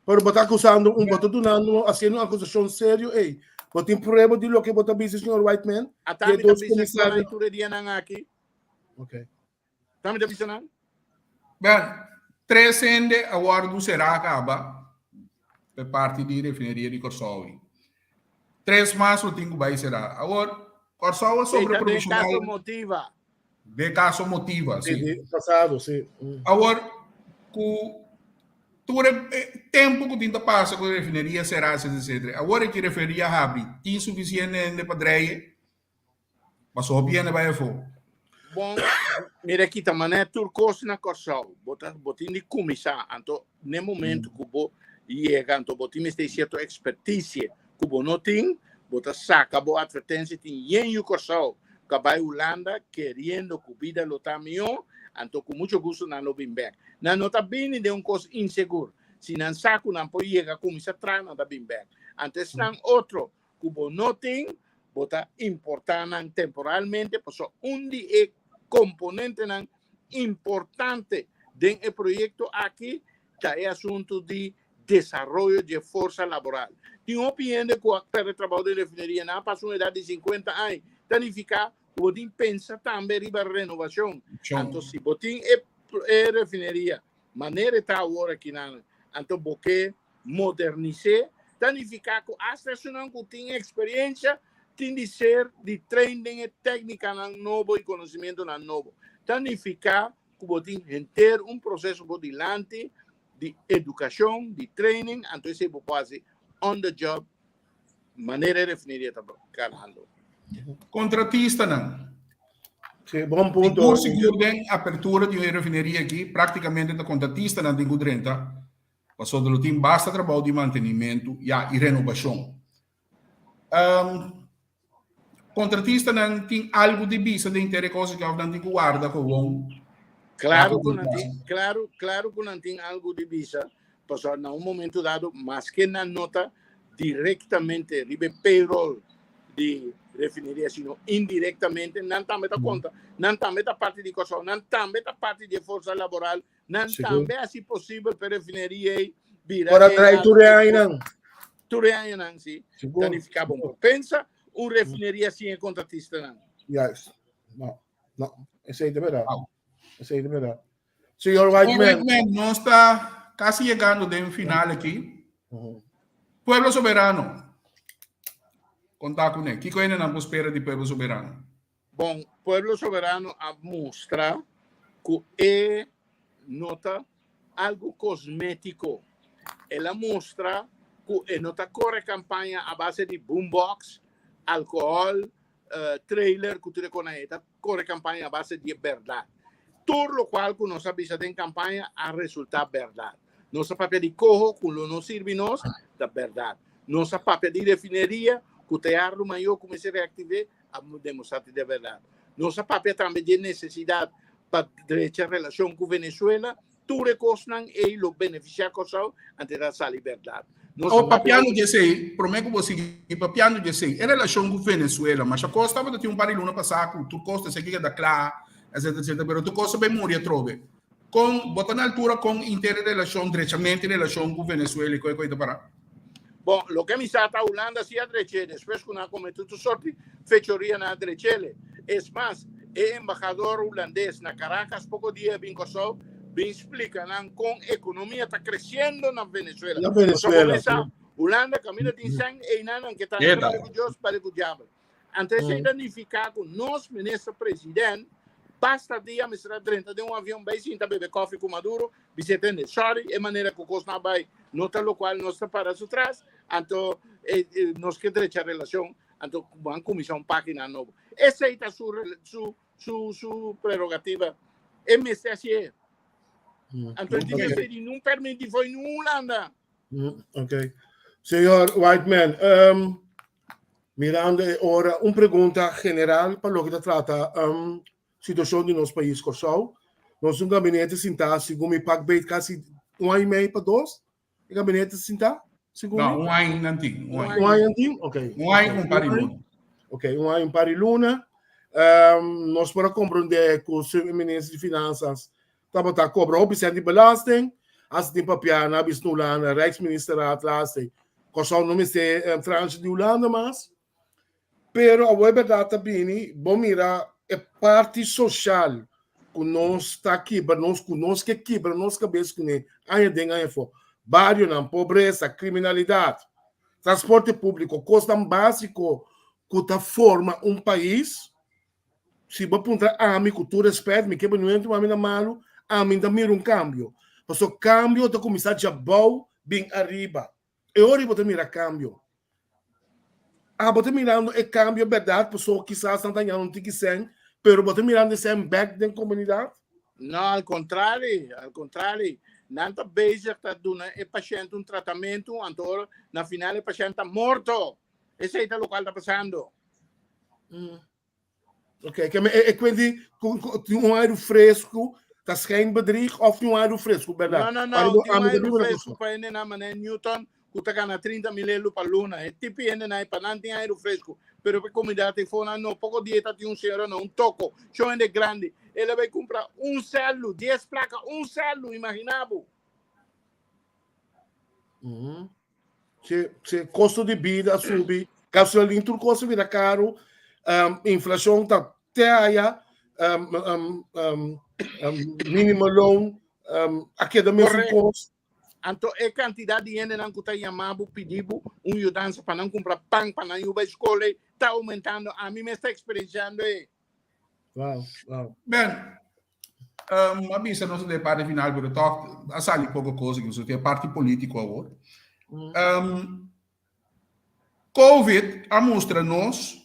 Pero bo ta akusando un, bo ta dunando, hasiendo un akusashon serio ei. Bo tin prueba di loke bo ta bisa, señor Whiteman? Ata mi ta bisa ku nan tur e dianan aki. Okay. Ta mi ta bisa nan? Ben, tres hende a wòrdu será kaba pe parti di refineria di Kòrsou. Tres mas lo tin ku bai será. Awor, Kòrsou a sobreprodushon. De kaso Motiva. De kaso Motiva, si. Di pasado, si. Awor, ku tur e tempu ku tin ta pasa ku e refineria será, etcetera, etcetera. Awor e ki refineria habri, tin sufisiente hende pa drei? Paso hopi hende bai afó. Bon, mira aki ta manera tur kos na Kòrsou. Bo ta bo tin di kuminsá. Anto n'e momento ku bo yega, anto bo tin mester sierto ekspertisia ku bo no tin, bo ta saka bo atvertensia tin yen yu Kòrsou ku a bai Hulanda keriendo ku bida lo ta mihó, anto ku mucho gusto nan lo bin bèk. Nan no ta bini den un kos insegur. Si nan sa ku nan por yega kuminsá traha nan ta bin bèk. Anto esnan otro ku bo no tin, bo ta importá nan temporalmente, pasobra un di e komponentenan importante den e proyekto aki ta e asuntu di desaroyo di e forsa laboral. Tin hopi hende ku a pèrdè trabou den refineria, nan a pasa un edat di sinkuenta aña, ta nifiká ku bo tin pensa tambe riba renovashon. Anto si bo tin e refineria manera e ta awor akinan, anto bo ke modernis'é, ta nifiká ku asta esunnan ku tin eksperiencia tin di ser di train den e téknikanan nobo i konosimientonan nobo. Ta nifiká ku bo tin henter un proseso bo dilanti di edukashon, di training, anto esei bo por hasi on the job manera e refineria ta ganando. Kontratistanan. Sí, bon punto. Sigur sigur den apertura di un refineria aki praktikamente ta kontratistanan tin ku drenta. Pasobra lo tin basta trabou di mantenimentu, ya, i renobashon. Kontratistanan tin algu di bisa den inter e kos aki òf nan tin ku warda gewoon? Klaru ku nan tin, klaru, klaru ku nan tin algu di bisa, pasobra na un momento dado maske nan no ta direktamente riba e payroll di refineria, sino indirektamente nan tambe ta konta, nan tambe ta parti di Kòrsou, nan tambe ta parti di e forsa laboral Nan Sigur. tambe hasi posibel pa e refineria ei bira Por e atrae tur algo e ku añanan. tur e añanan, sí. Ta Sigur. nifiká bon por pensa un refineria sin e kontratistanan. Juist. No, no. Esei ta berdad. Wow. Esei ta berdad. Señor All Whiteman. right, man, nos ta casi llegando den final aquí. Pueblo Soberano. Contá kuné. Kiko hendenan por spera di Pueblo Soberano? Bon, Pueblo Soberano a mustra ku e no ta algu kosmétiko. El a mustra ku e no ta kore kampaña a base di boombox, alkohòl, trailer ku tur e konan. E ta kore kampaña a base di e bèrdat. Tur lokual ku nos a bisa den kampaña a resultá bèrdat. Nos a papia di koho ku lo no sirbi nos, ta bèrdat. Nos a papia di refineria ku ta e ardu mayó ku mester reaktiv'é, a demostrá di berdad. Nos a papia tambe di e necesidad pa drecha relacion cu Venezuela. Tur e cosnan ey lo beneficia Corsou, ante ta sali berdad. Nos Oh, a papia papiando di esey, prome cu bo sigui papiando di esey, e relacion cu Venezuela, masha cos tabata tin un par di luna pasa cu tur cos ta esaki keda cla, etcetera, etcetera, pero tur cos a bay muri atrobe. Con, bo ta na altura con inter e relacion, drechamente e relacion cu Venezuela y cu e cu ey ta para? Bon, loke mi sa ta Hulanda si a drech'é despues ku nan a kometé tur sort di fechoria nan a drech'éle. Es mas, e embahador hulandes na Caracas poko dia a bin Kòrsou. Bin splika nan kon ekonomia ta kresiendo na Venezuela. Na Venezuela. Sa Hulanda kaminda tin sèn einan nan ke ta Eta. pare ku Dios pare ku diabel. Anto esei ta nifiká ku nos minister president basta dia mester a drenta den un avion bai sinta bebe kòfi ku Maduro bis'é tende sorry e manera ku kosnan a bai no ta lokual nos ta para su tras anto nos ke drecha relashon anto ban kuminsá un página nobo. Esei ta su su su su prerogativa e mester hasié. Anto e tin mester di nun permiti for nun Hulanda. Ok. Señor Whiteman, mirando e ora, un pregunta general pa loke ta trata situacion di nos pais Kòrsou. Nos un gabinete sintá, segun mi pak beet kasi un aña i mei pa dos. E gabinete sintá, segun No, mi. un aña nan tin, un aña. Un aña tin? Ok. Un aña ku un par di luna. Ok, un aña un par di luna. Nos por a komprondé ku su minister di Finansas tabata kobra hopi sènt di belasting. As tin papia na bisna Hulanda, Rijksministerraad laatste. Kòrsou no mester tranche di Hulanda mas. Pero awor e bèrdat ta bini, bo mira e parti soshal ku nos ta kibra nos, ku nos ke kibra nos kabes kuné aña den aña afó. Barionan, pobresa, kriminalidat, transporte públiko, kosnan básiko ku ta forma un pais. Si bo puntra ami ku tur rèspèt, mi ke bini tuma ami na malu, ami no ta mira un kambio. Pasobra kambio ta kuminsá djabou bin ariba. E ora bo ta mira kambio. Abo ta mirando e kambio bèrdat pasobra kisas nan ta hañando un tiki sèn, pero bo ta mirando e sèn bèk den komunidat? No, al kontrali, al kontrali. Nan ta bezig ta duna e pashènt un tratamentu, anto ora na final e pashènt ta morto. Esei ta lokual ta pasando. Ok, ke me e kwenti ku tin un airu fresku ta schijnbedrieg of tin un airu fresku, bèrdat? No, no, Para no, bo tin un ami ta airu biba na fresku Kòrsou. pa hendenan manera Newton ku ta gana 30 mil euro pa luna. E tipi hendenan ei pa nan tin airu fresku, pero pa e komunidat ei for nan no. Poko dia ta tin un señora na un toko, shon hende grandi, el a bai kumpra un sèlu, dies plaka, un sèlu, imaginá bo. Si, si kosto di bida a subi, gasolin tur kos a bira karu, um, inflashon ta te aya, um, um, um, um, minimum loan um, a keda mesun Correcto. kos. Anto e kantidat di hendenan ku ta yama bo pidi bo un yudansa pa nan kumpra pan pa nan yu bai skol ei ta oumentando. Ami mes ta eksperensiando e. Wow. Ben, a bisa nos den e parti final, pero toch a sali poko kos aki, pasobra tin e parti politiko awor. Covid a mustra nos,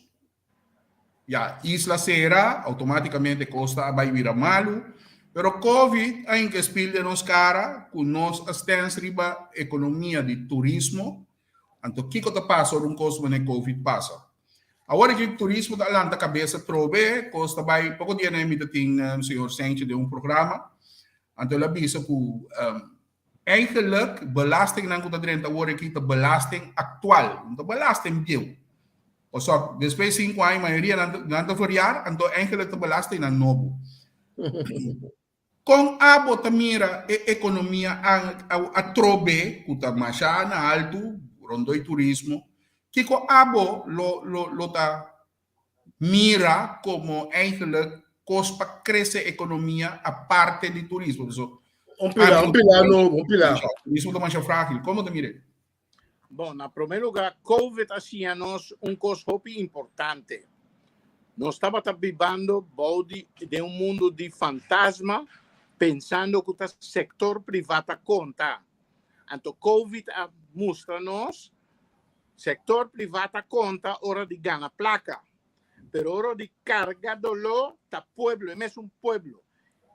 ya, isla sera, automaticamente kos ta a bai bira malu, pero Covid a hinka e spil den nos kara ku nos a stens riba ekonomia di turismo, anto kiko ta pasa ora un kos manera Covid pasa? Awor aki turismo ta lanta kabesa trobe, kos ta bai, poko dia nan mi ta tin señor Sentje den un programa, anto el a bisa ku eigenlijk belastingnan ku ta drenta awor aki ta belasting aktual, no ta belasting bieu. Pasobra despues sinku aña mayoria nan nan ta verjaar, anto eigenlijk ta belastingnan nobo. Kon abo ta mira e ekonomia atrobe ku ta masha na haltu rondó e turismo? Kiko abo lo lo lo ta mira komo eigenlijk kos pa krese ekonomia aparte di turismo? Pasobra Un pilar, un pilar nobo, un pilar. Turismo ta masha frágil. Kon bo ta mira e? Bon, na promé lugá, Covid a siña nos un kos hopi importante. Nos tabata bibando bou di den un mundu di fantasma, pensando ku ta sektor privá ta konta. Anto Covid a mustra nos, sektor privá ta konta ora di gana plaka, pero ora di karga doló ta pueblo, e mesun pueblo.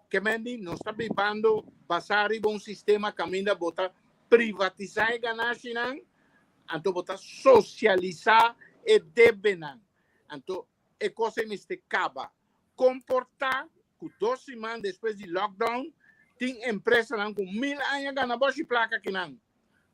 Ke men di nos ta bibando basá riba un sistema kaminda bo ta privatisá e ganashinan, anto bo ta sosialisá e debenan. Anto e kos ei mester kaba. Komportá ku dos siman despues di lockdown tin empresanan ku mil aña gana boshi plaka kinan.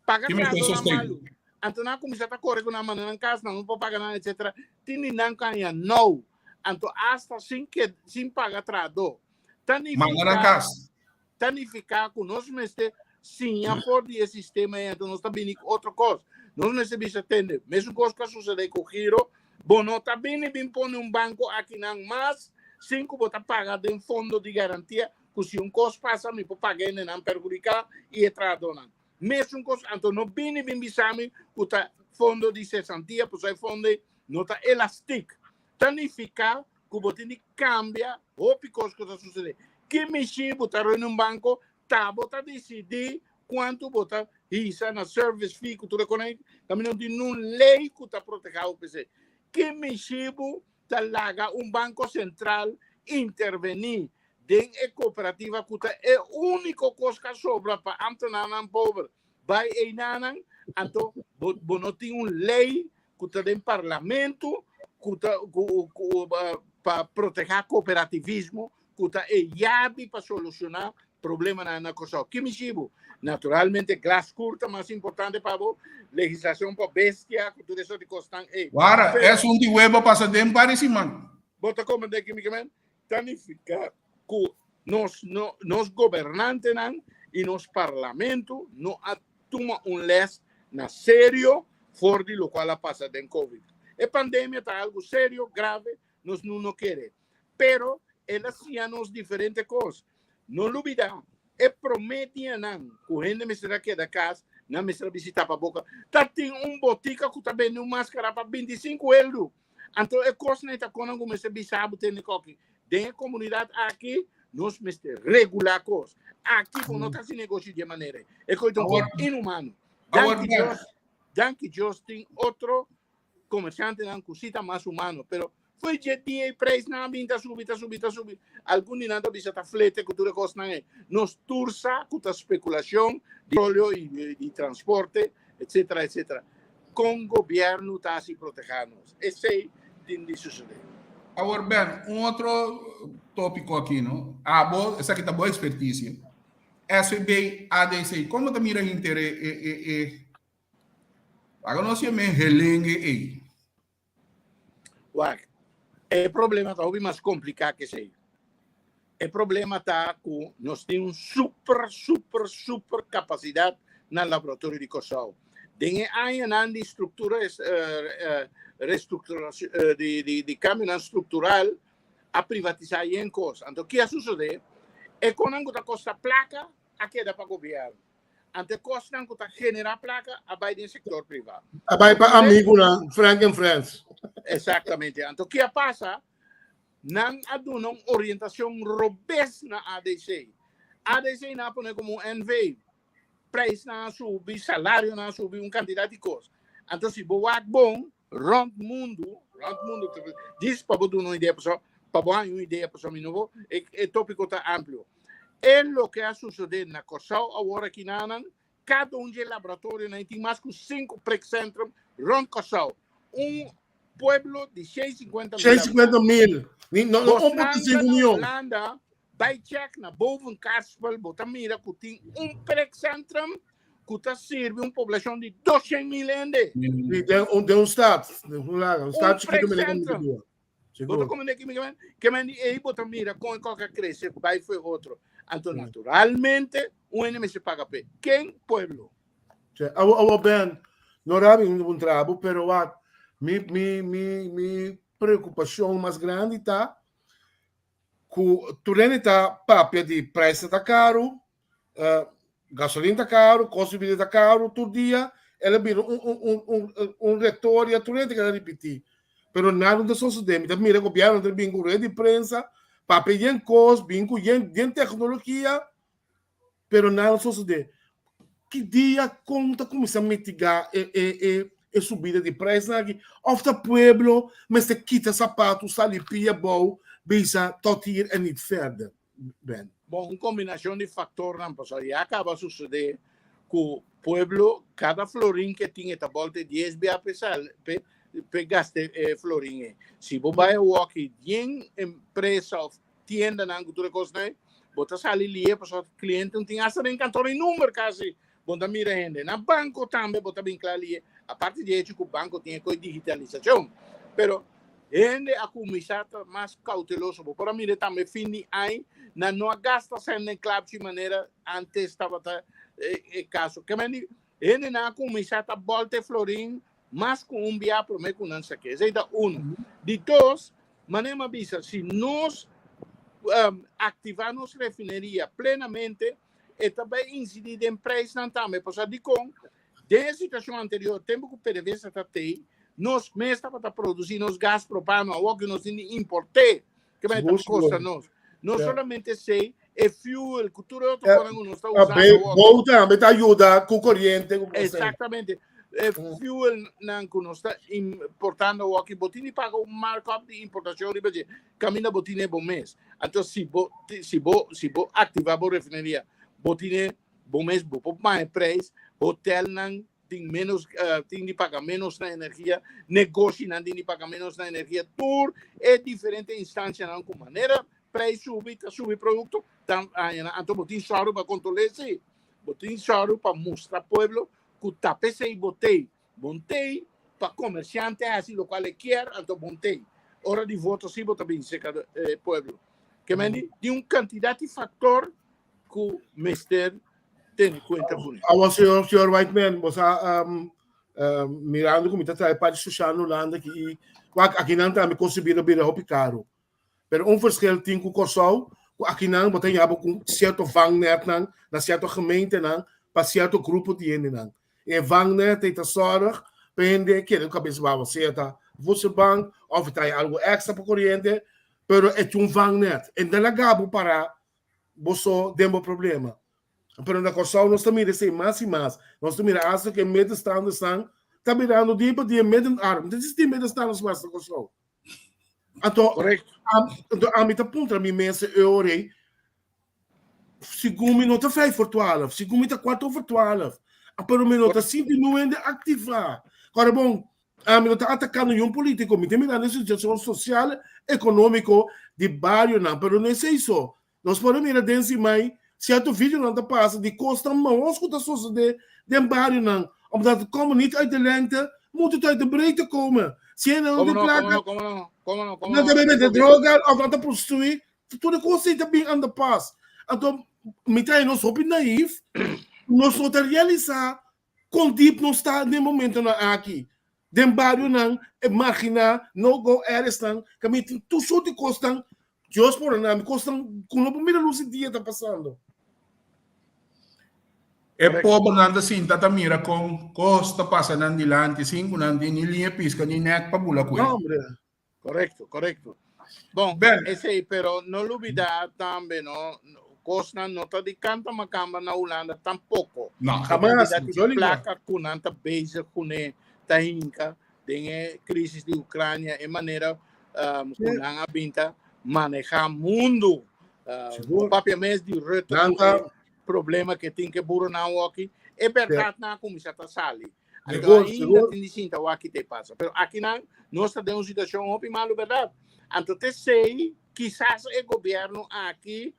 Paga Ki mester tradonan sosten? malu. Anto nan a kuminsá ta kore ku nan manda nan kas, nan no por paga nan etsetera. Tin di nan ku haña nou. Anto asta sin ke sin paga trahadó. Ta Manda nan nifiká kas. ta nifiká ku nos mester siña for di e sistema ei, anto nos ta bini ku otro kos. Nos mester bisa tende, mesun kos ku a susedé ku Giro, bo no ta bini bin pone un banko akinan mas sin ku bo ta paga den fondo di garantia. ku si un kos pasa mi por paga hendenan perhudiká i e trahadónan. Mesun kos, anto no bini bin bisa mi ku ta fondo di sesantia, pasobra e fondo ei no ta elastik. Ta nifiká ku bo tin di kambia hopi kos ku ta susedé. Ki mishi bo ta runi un banko, ta bo ta disidí kuantu bo ta hisa na service fee ku tur e kos ei. Kaminda no tin nun lei ku ta protehá bo p'esei. Ki mishi bo ta laga un banko sentral intervení den e kooperativa ku ta e úniko kos ku a sobra pa ámtenarnan pober bai einanan, anto bo bo no tin un lei ku ta den parlamento ku ta ku ku pa protehá kooperativismo ku ta e yabi pa solushoná problemanan na Kòrsou. Ki mishibu? Naturalmente glaskuur ta mas importante pa bo, legislashon pa bestia ku tur e sort di kosnan ei. Wara, esun di webo pasa den par di siman. Bo ta komprendé ki mi ke men? Ta nifiká ku nos no nos gobernantenan i nos parlamento no a tuma un lès na serio for di lokual a pasa den covid. E pandemia ta algu serio, grave, nos no no kere. Pero el a siña nos diferente kos. No lubidá, e promé dianan ku hende mester a keda kas, nan mester a bisti tapaboka. Ta tin un botika ku ta bende un maskara pa 25 euro. Anto e kosnan ei ta konan ku mester bisa bo tende koki. Den e komunidat aki nos mester regulá kos. Aki bo no ta hasi negoshi di e manera ei. E kos ta un kos inhumano. Danki Dios, danki Dios tin otro komershantenan ku si ta mas humano, pero fo'i dje dia e preisnan a bin ta subi, ta subi, ta subi. Algun di nan ta bisa ta flete ku tur e kosnan ei. Nos tur sa ku ta spekulashon di petroleo i di transporte, etcetera, etcetera. Kon gobièrnu ta hasi protehá nos? Esei tin di susedé. Awor Ben, un otro tópiko aki no. Abo, esaki ta bo ekspertisia. SVB, ADC, kon bo ta mira hinter e e e Laga nos yam'é helengue ei. Wak, e problema ta hopi mas kompliká ke esei. E problema ta ku nos tin un super, super, super kapasidat na laboratorio di Kòrsou. Den e añanan di struktura, restrukturashon, di kambionan struktural, a privatisá yen kos. Anto ki a sosodé? E konan ku ta kosta plaka a keda pa gobièrnu. Ante kosnan ku ta generá plaka a bai den sektor privá. A bai pa amigunan, Frank and Friends. Exactamente. Anto ki a pasa? Nan a duna un orientashon robes na ADC. ADC nan a pone komo un NV. Prijsnan a subi, salarionan a subi, un kantidat di kos. Anto si bo wak bon, rònt mundu, rònt mundu, djis pa bo duna un idea pasobra, pa bo haña un idea pasobra mi no por, e e tópiko ta amplio. E loke a sosodé na Kòrsou awor aki nanan, kada un dje laboratorionan tin mas ku sinku prikcentrum rònt Kòrsou. Un pueblo di 650 mil. 650 mil. Ni, no, no, 1.5 miljoen. Hulanda, bai check na Bovenkarspel, bo ta mira ku tin un prikcentrum ku ta sirbi un poblashon di 200 mil hende. Sí, den un, den un stad, den un laga, un stad chiquito me lega Prikcentrum. mucho. Bo ta komende ki mi kemen? Kemen di ei bo ta mira kon e kòke a krese bai fo'i otro. Anto naturalmente un hende mester paga p'e. Ken? Pueblo. Che, awo awo Ben, no rabi un un trabo, pero wak, mi mi mi mi preocupacion mas grandi ta ku tur hende ta papia di prijsnan ta karu, eh, gasolin ta karu, kosto di bida ta karu, tur dia el a bira un un un un un retoria, tur hende ta ripití. Pero nada no ta sosodé. Mi ta mira gobièrnu ta bin ku red di prensa, papia yen kos, bin ku yen yen teknologia, pero nada no sosodé. Ki dia kon ta kuminsá mitigá e e e e subida di prijsnan aki? Òf ta pueblo mester kita sapatu, sali pia abou, bisa tot hier en niet verder? Ben. Bon, un kombinashon di faktornan pasobra ya kaba sosodé ku pueblo kada florin ke tin e ta bòlta e dies bia p'e sal p'e p'e gasta e florin ei. Si bo bai awoki den empresa òf tiendanan ku tur e kosnan ei, bo ta sali lie pasobra kliente no tin asta den kantor e number kasi bo ta mira hende. Na banko tambe bo ta bin kla lie, aparte di hecho ku banko tin e kos digitalisashon, pero hende a kuminsá ta mas kouteloso. Bo por a mira tambe fin di aña nan no a gasta sèn den klapchi manera antes tabata e kaso. Ke men di hendenan a kuminsá ta bòlta e florin mas ku un bia promé ku nan sak'é. Esei ta unu. Di dos, manera mi a bisa, si nos. aktivá nos refineria plenamente, e ta bai insidí den preisnan tambe. Pasobra dikon? Den e situashon anterior, tempu ku PDVSA ta tei, nos mes tabata produsí nos gas propano, awor ku nos tin di import'é, ke bai ta kosta nos. No solamente esei, e fuel ku tur e otro kosnan ku nos ta usando awor. Bou tambe ta yuda ku koriente. Eksaktamente. E fuelnan ku nos ta importando awor aki, bo tin di paga un markup di importashon riba dje, kaminda bo tine bo mes. Anto si bo si bo si bo aktivá bo refineria, bo tine bo mes, bo por baha e preis, hotelnan tin menos tin di paga menos na energia, negoshinan tin di paga menos na energia, tur e diferente instancianan ku manera prijs subi ta subi produkto ta haña nan. Anto bo tin sòru pa kontrol'é esei, bo tin sòru pa mustra pueblo ku ta p'esei bo t'ei, bon t'ei pa komersiante hasi lokual e kier, anto bon t'ei. Ora di voto si bo ta bin serka e pueblo. Ke men di tin un kantidat di faktor ku mester tene kuenta kuné. Awa señor, señor Whiteman, bo sa um, um, mirando ku mi ta trae parti sosial na Hulanda aki i wak akinan tambe kos di bida bira hopi karo. Pero un verschil tin ku Kòrsou ku akinan bo ta yaba ku sierto vangnetnan na sierto gemeentenan pa sierto grupo di hendenan. E vangnet ei ta sòrg pa hende keda ku kabes baho, sea ta voedselbank òf ta algu èkstra pa koriente, pero e tin un vangnet. E no ta laga bo para bo so den bo problema. Pero na Kòrsou nos ta mira esei mas i mas. Nos ta mira asta ku e middenstandersnan ta birando dia pa dia middenarm. No ta existí middenstanders mas na Kòrsou. Anto, anto ami ta puntra mi mes e ora ei, segun mi no ta vijf voor twaalf, segun mi ta kwart over twaalf, pero mi no ta sinti nu hende aktivá. Kòrda bon, Ami no ta atakando niun politico, mi ta mirando e situacion social, economico di barionan, pero no esey so. Nos por a mira den simai cierto videonan ta pasa di cosnan mahos cu ta sosode den barionan, omdat het komt niet uit de lengte, moet het uit de breedte komen. Si hende no tin placa, nan ta bebe droga of nan ta prostitui, tur e cos ey ta bin aan de pas. Anto mi ta nos hopi naïef, nos no ta realisa Kon diep nos ta den momentonan aki? Den barionan e marginá, no-go areasnan, kaminda tin tur sort di kosnan, Dios por a mi, kosnan ku no por mira lus di dia ta pasando. E pobernan ta sinta ta mira kon kos ta pasa nan dilanti sin ku nan tin ni liña piska ni nèt pa bula ku e. No, hombre. Correcto, correcto. Bon, Ben. esei, pero no lubida tambe, no, cosnan no ta di canta macamba na Hulanda tampoco. No. Jamás, Cantidad di yo ni placa cu nan ta bezig cune ta hinca den e crisis di Ucrania, e manera cu nan a binta maneha mundo. Sigur. Papia mes di Rutte Nan cu ta e problema que tin ke buronan woki, e berdad nan a cuminsa ta sali. Anto Sigur, ainda sigur. tin di sinta wak ki te pasa. Pero akinan nos ta den un situacion hopi malu, berdad? Anto te sei, kisas e gobierno aki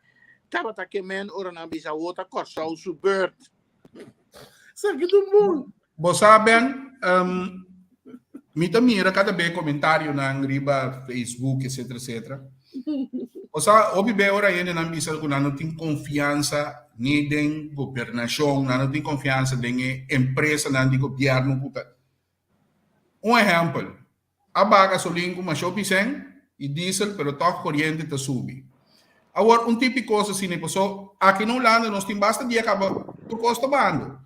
tabata ke men ora nan bisa awor ta Kòrsou su beurt. Esaki ta bon. Bo sa Ben, um, mi ta mira kada be komentarionan riba Facebook etcetera etcetera. Bo sa hopi be ora hendenan bisa ku nan no tin konfiansa ni den gobernashon, nan no tin konfiansa den e empresanan di gobièrnu ku ta. Un ehèmpel, a baha gasolin ku masha hopi sèn i diesel pero tòg koriente ta subi. Awor un tipi kos asina paso aki na Hulanda nos tin basta dia kaba tur kos ta bahando.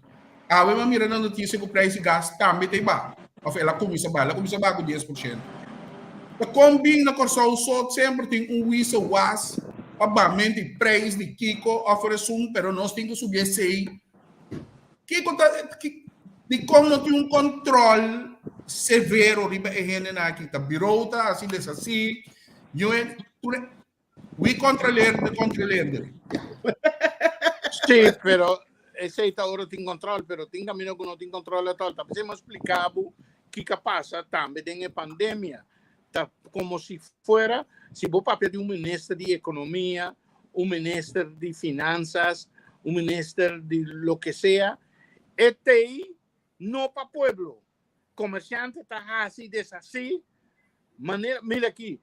Awe mi a mira na notisia ku preis di gas tambe ta baha òf el a kuminsá baha, el a kuminsá baha ku 10%. Ta kon bin na Kòrsou so semper tin un wisa was pa bahament di preis di kiko òf esun pero nos tin ku subi esei. Kiko ta dikon no tin un kòntròl severo riba e hendenan aki? Ta birou ta hasi deshasí, tur e Wie controleert de controleerder? Sí, pero esei ta ora tin control, pero tin camino ku no tin control at all. Ta p'esei mi a splika bo kiko a pasa tambe den e pandemia. Ta como si fuera, si bo papia di un minister di economia, un minister di finanzas, un minister di lo que sea, e t'ei no pa pueblo. Comerciante ta haci deshaci manera, mira aki,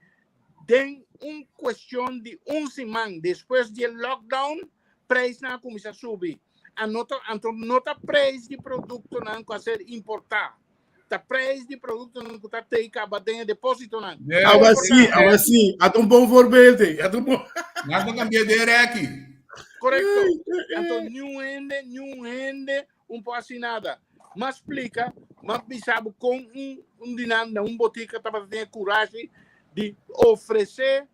den un cuestion di un siman despues di e lockdown, prijsnan a cuminsa subi. Anto, anto no ta prijs di productonan cu a ser importa, ta prijs di productonan cu ta tei caba den e depositonan. Yeah. Awa sí, awa sí. At un bon voorbeeld, eh. At un bon. Nan ta kambia de reki. Korekto. Anto niun hende, niun hende un por hasi nada. M'a splika, m'a bisa bo kon un un di nan na un botika tabata tin e kurashi di ofresé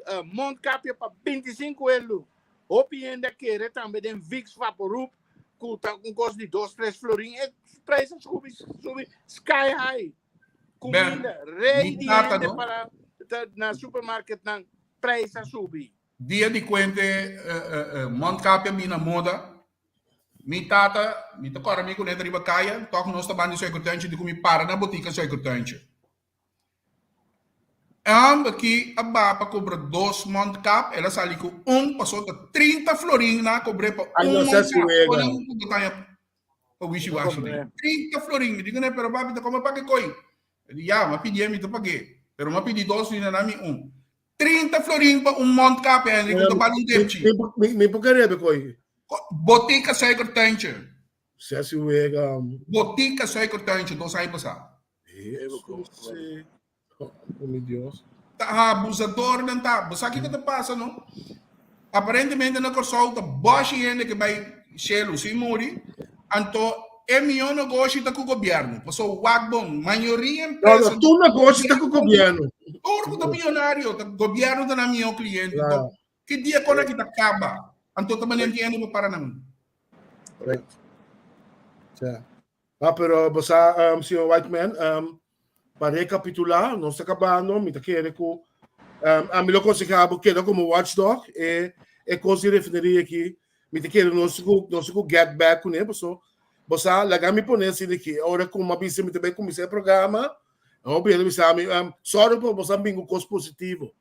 uh, mondkapje pa 25 euro. Hopi hende a kere tambe den Vicks Vaporub ku ta un kos di dos, tres florin. E prijs a subi, subi sky high. Kuminda, rei di hende no? para na supermarket nan prijs a subi. Dia di kuente uh, uh, uh, mondkapje a na moda. Mi tata, mi ta kòrda mi ku net riba kaya, tòg nos ta ban di suikertuintje, di ku mi para na botika suikertuintje. E hòmber aki a baha pa kobra dos mondkap, el a sali ku un, pasobra ta 30 florin nan a kobr'é pa Ay, un no seas mondkap. wega. Kon nan ku bo ta haña pa wishiwashi den? 30 florin. Mi di kuné, pero papi ta kome pa ke koi? El di, ya, mi a pidié, mi ta pag'é. Pero mi a pidi dos, mi na nan mi un. 30 florin pa un mondkap, Henry, ku ta bal un depchi. Mi por kere be koi. Botika Suikertuintje. Seas wega. Botika Suikertuintje, dos aña pasá. Oh, mi Dios. Ta abusadornan ta. Bo sa kiko ta pasa, no? Aparentemente na Kòrsou ta bòshi hende ke bai shelu sin muri, anto e mihó negoshi ta ku gobièrnu. Pasobra wak bon, mayoria No, empresa. no, tur negoshi ta ku gobièrnu. Tur ku ta miyonario, ta gobièrnu ta nan mihó kliente. Claro. Anto, ki dia kon aki ta kaba? Anto ta manera ki hende por para nan. Correcto. Ja. Ah, pero bo sa, um, señor Whiteman, um, pa recapitulá, nos ta acabando, mi ta kere ku um, a mi lo aconseja bo keda como watchdog, e, e kos di refineria aki, mi ta kere nos ku, nos ku get back kuné, paso, bo sa, laga mi pone asina aki, ora ku mi a bisa mi ta bai kuminsá e programa, hopi hende bisa mi, um, sorry pa bo sa bin ku kos positivo.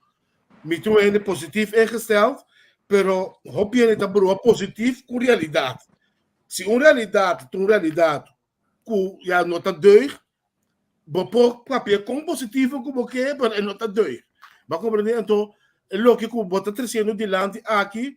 Mi ta un hende positief ingesteld, pero hopi hende ta brua positief ku realidat. Si un realidat ta un realidat ku ya no ta deug, bo por papia kon positivo ku bo ke, pero e no ta deug. Bo a komprendé? Anto, e loke ku bo ta tresiendo dilanti aki,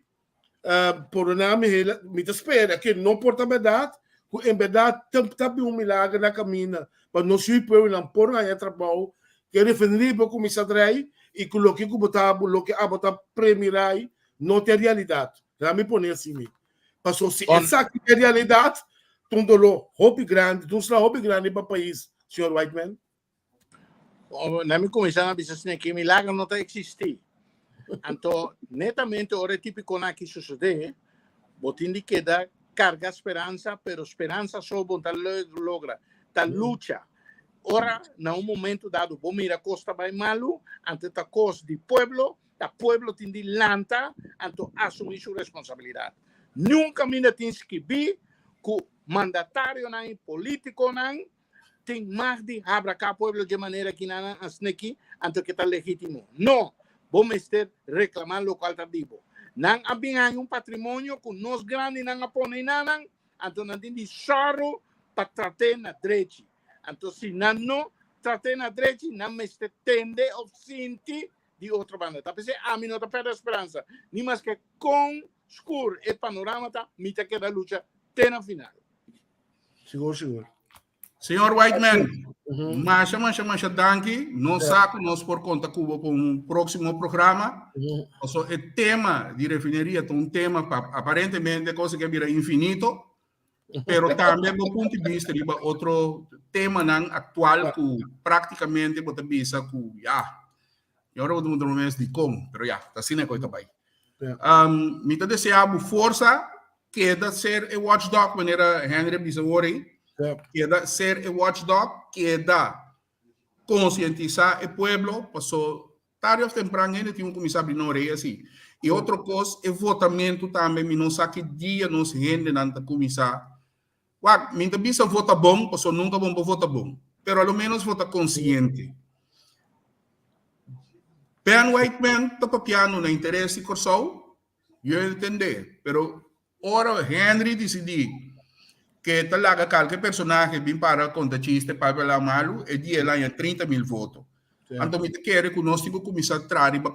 pordona mi, mi ta spera ke no por ta bèrdat, ku en bèrdat ta ta bin un milager na kaminda pa nos yu pueblonan por haña trabou, ke refineria por kuminsá drai i ku loke ku bo ta loke abo ta premirai no ta e realidat. Laga mi pone asina. Paso si esaki ta realidad, ta un dolor hopi grandi, ta un sla hopi grandi pa pais, señor Whiteman. Na mi kuminsá na bisa asina ki milagro no ta eksistí. Anto, netamente ora e típikonan aki sosodé, bo tin di keda karga speransa, pero speransa so bo no ta logra, ta lucha. Ora na un momento dado bo mira kos ta bai malu, anto ta kos di pueblo, Ta pueblo tin di lanta anto asumí su responsabilidat. Niun kaminda tin skibí ku mandatarionan i polítikonan tin mag di habraká pueblo dje manera ki nan a sneki anto ke ta legítimo. No! Bo mester reklamá lokual ta di bo. Nan a bin haña un patrimonio ku nos grandinan a pone na nan, anto nan tin di sòru pa trat'é na drechi. Anto si nan no trat'é na drechi, nan mester tende òf sinti Di otro banda, ta p'esei ami no ta pèrdè speransa. Ni maske kon skur e panorama ta, mi ta keda lucha te na final. Sigur, sigur. Señor Whiteman, masha, masha, masha danki. Nos sa ku nos por konta ku bo pa un próksimo programa. Paso e tema di refineria ta un tema pa aparentemente kos ke bira infinito. Pero tambe bo punto di bista riba otro temanan aktual ku práktikamente bo ta bisa ku ya, i ora bo ta puntra bo mes dikon, pero ya, ta asina ku e ta bai. Um, mi ta deseá bo forsa, keda ser e watchdog, manera Henry a bisa awor ei, keda ser e watchdog, keda konsientisá e pueblo, paso Tarde of tempran hende tin ku kuminsá abri nan orea si. I otro kos, e votamentu tambe mi no sa ki dia nos hendenan ta kuminsá. Wak, mi ta bisa vota bon, pasobra nunka bon por vota bon, pero a lo ménos vota konsiente. Ben Whiteman ta papiando na interes di Kòrsou, yo entendé, pero Ora Henry disidí ke ta laga kalke personahe bin para konta chiste papia la malu, e dia el haña 30 mil voto. Anto mi ta kere ku nos tin ku kuminsá traha riba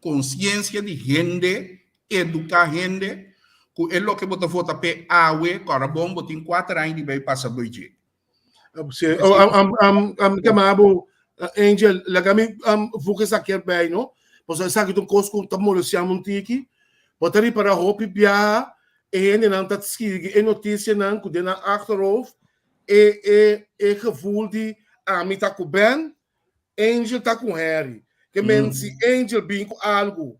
konsiensia di hende, eduká hende ku e loke bo ta vota p'e awe, kòrda bon bo tin kuater aña di bai pasa bai dje. Sí, oh, am, am, am, am, kama bo, Angel, laga mi um, voeg esaki erbij, no? Pasobra esaki ta un kos ku ta molestiá mi un tiki. Bo ta ripará hopi biaha e hendenan ta skirbi e notisianan ku den nan achterhoofd e e e gevoel di ami ta ku Ben, Angel ta ku Henry. Ke men si Angel bin ku algu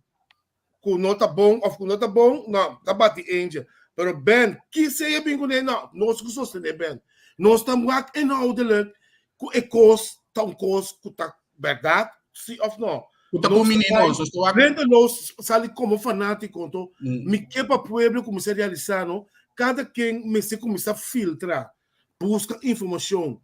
ku no ta bon of ku no ta bon, no, ta bati Angel. Pero Ben, ki sea bin kuné, no, nos ku sostené Ben. Nos ta wak inhoudelijk ku e kos ta un kos ku ta bèrdat, si of no. Ku ta kumini nos, nos ta wak. Mientras nos sali komo fanátiko, anto mi ke pa pueblo kuminsá realisá, no, kada ken mester kuminsá filtra Buska informashon.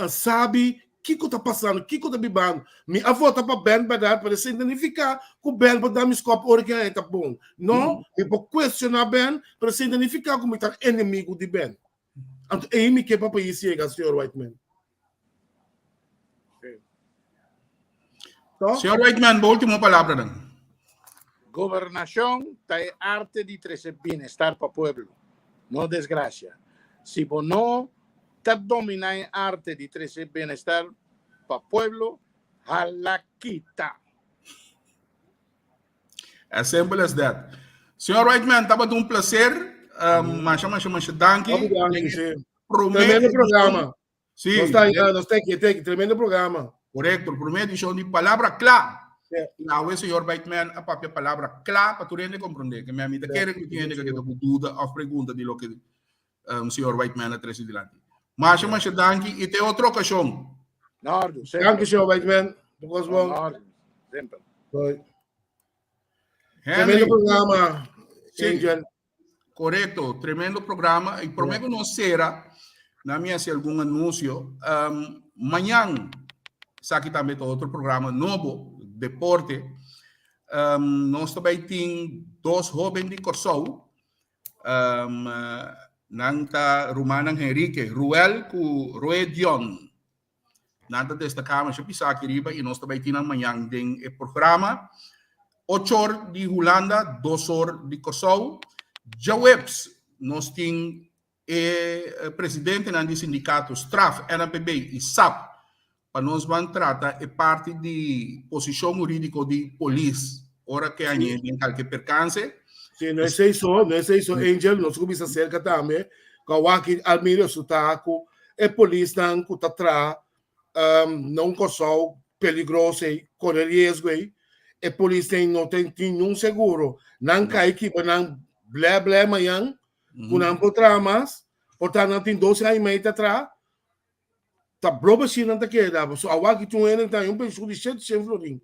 Sabi kiko ta pasando, kiko ta bibando. Mi a vota pa Ben bèrdat, pero esei no ta nifiká ku Ben por da mi skòp ora ku e ta bon. No, mi por kuestioná Ben, pero esei no ta nifiká ku mi ta enemigu di Ben. Anto ei mi ke pa pais yega, señor Whiteman. Señor Whiteman, bo último palabranan. Gobernashon ta e arte di trese bienestar pa pueblo, no desgrasia. Si bo no ta dominá e arte di trese bienestar pa pueblo, hala kita. As simple as that. Señor Whiteman, tabata un placer. Um, masha, masha, masha danki. Hopi danki, sí. Promé Tremendo programa. Sí. Nos ta, nos ta aquí, aquí, tremendo programa. Correcto, promé edishon di Palabra Kla. Sí. Awe señor Whiteman a papia palabra kla pa tur hende komprondé. Ke mi a mi ta kere ku tin hende ku keda ku duda òf pregunta di loke um, señor Whiteman a trese dilanti. Masha, masha danki i te otro okashon. Na orde, semper. Danki, señor Whiteman. Tot bon. Na orde, semper. Hoi. Henry. Tremendo programa, Sí. Angel. Korekto, tremendo programa. I promé ku nos sera, na mi hasi algun anunsio. Um, mañan, esaki tambe ta otro programa nobo, deporte. Um, nos ta bai tin dos hóben di Kòrsou. Um, nan ta rumannan Henrique, Ruel ku Roedion. Nan ta destaká masha pisá aki riba i nos ta bai tin nan mañan den e programa. Ochor di Hulanda, dosor di Kòrsou. Djaweps nos tin e presidentenan di sindikato Straf, NAPB i sap pa nos ban trata e parti di posishon hurídiko di polis ora ke añ'é den kalke perkanse. Sí, no esei so, no esei so, Angel, nos kuminsá serka tambe ku awaki al mira resultá ku E polisnan ku ta traha na un Kòrsou peligroso ei, kore riesgo ei, e polisnan no tin niun seguro. Nan kai kibra nan blè blè mañan ku nan por traha mas, por ta nan tin dos aña i mei ta traha, ta blo bashí nan ta keda. Pasobra awor aki tin un hende ku ta haña un penshun di shete shen florin,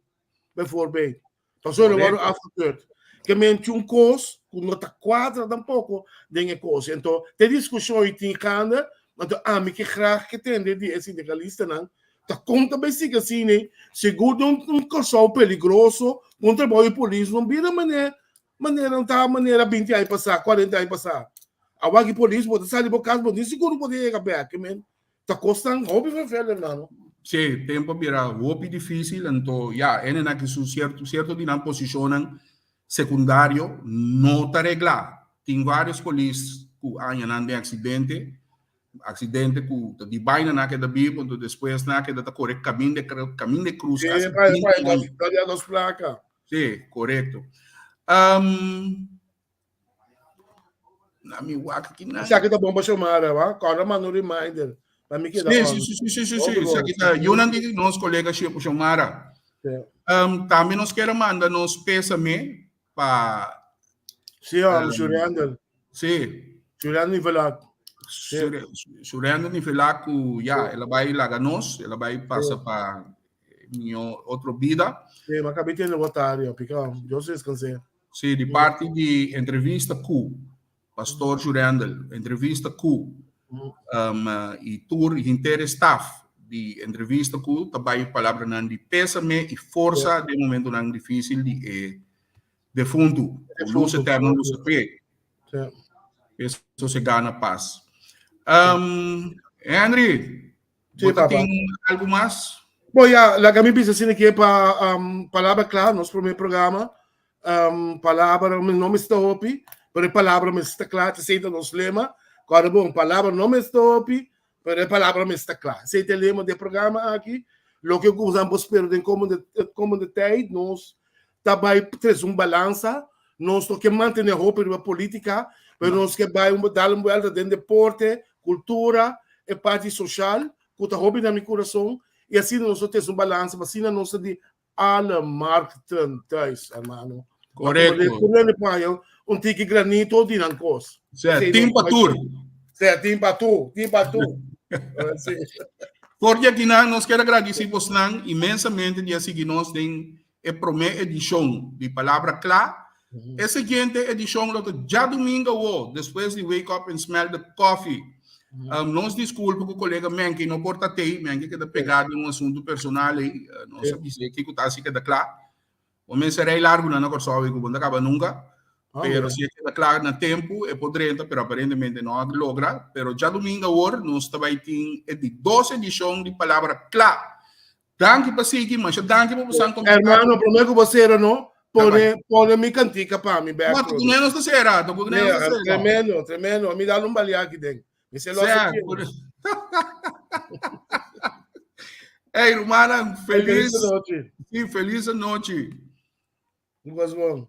bijvoorbeeld. Pasobra e wòrdu afgekeurd. Ke men tin un kos ku no ta kuadra tampoko den e kos. Ento te diskushon ei tin gaande, anto ami ke graag ke tende di e sindikalistanan ta kon ta bai sigui asina ei, sigur den un Kòrsou peligroso ku un trabou di polis no bira manera manera ta manera binti aña pasá, kuarenta aña pasá. Awor aki polis bo ta sali bo kas bo ni sigur bo ta yega bèk. Ke men Ta kosnan hopi vervelend, hermano. Sí, tempo a bira hopi difícil, anto ya, hendenan ki su cierto, cierto di nan posicionnan secundario no ta reglá. Tin varios polis cu aña nan den accidente, accidente cu ta di baina nan a keda bibo, anto despues nan a keda ta core caminda, caminda cruz Sí, casi pa, binti pa, aña. pa, nos placa. Sí, corecto. Um, Na mi wak aki na. Esaki ta bon pa Xiomara, wa? Kòrda manda un reminder. Pa mi keda Sí, on. sí, sí, sí, sí, sí, sí. Hopi bon. Esaki ta yunan di nos kolega Xiomara. Sí. Um, tambe nos kier a manda nos pésame pa Sí, hòmber, Um, Surrender. sí, Surrender Nivelat. Sí. Surrender Nivelat ku ya, Sí. el a bai laga nos, el a bai pasa Sí. pa mihó otro bida. Sí, ma kabi tende botario, pika. Dios descans'é. Sí, di parti di entrevista ku Pastor Jurendel, entrevista ku um, i tur henter e staf di entrevista ku ta bai palabranan di pésame i forsa den momentonan difísil di e defuntu. Ku lus eterno lusa p'e. P'e sosegá na pas. Um, Henry, Sí, Bo ta papa. tin algu mas? Bo ya, laga mi bisa asina ke pa um, Palabra Kla, nos promé programa. Um, palabra no mester hopi, pero e palabra mester kla, esei ta nos lema. Kòrda bon, palabra no mester hopi, pero e palabra mester kla. Esei ta e lema di e programa aki. Loke ku nos por spera den komende, komende tijd, nos. ta bai trese un balansa. Nos no ke mantené hopi riba polítika, pero nos ke bai un dal un buelta den deporte, kultura, e parti soshal, ku ta hopi na mi kurason, i asina nos ta trese un balansa, pa asina nos ta di alle markten thuis, hermano. Korekto. Tur hende por haña un tiki granito di nan kos. Sea, tin pa tur. Sea, tin pa tur, tin pa tur. Sí. For di akinan nos kier a gradisí bosnan inmensamente di a sigui nos den e promé edishon di Palabra Kla. E siguiente edishon lo ta djadumingu awo, despues di Wake Up and Smell the Coffee. Um, nos disculpa ku kolega Menke no por ta tei, Menke keda pegá den un asuntu personal ei, nos a bis'é kiko ta si keda kla. Bo mester rei largu na na Kòrsou ei ku bo no ta kaba nunka. Pero si e keda kla na tempu e por drenta, pero aparentemente no a logra. Pero djadumingu awor nos ta bai tin e di dos edishon di Palabra Kla. Danki pa sigui, masha danki pa bosan komentario. Hermano, promé ku bo sera no, pone, pone mi kantika pa mi bèk. Ma ku menos ta sera, to ku menos ta sera. Tremendo, tremendo. Mi dal un balia aki den. Mi se lo hace Hey, rumannan, felis. Felis nochi. Sí, felis nochi. Un gosbon.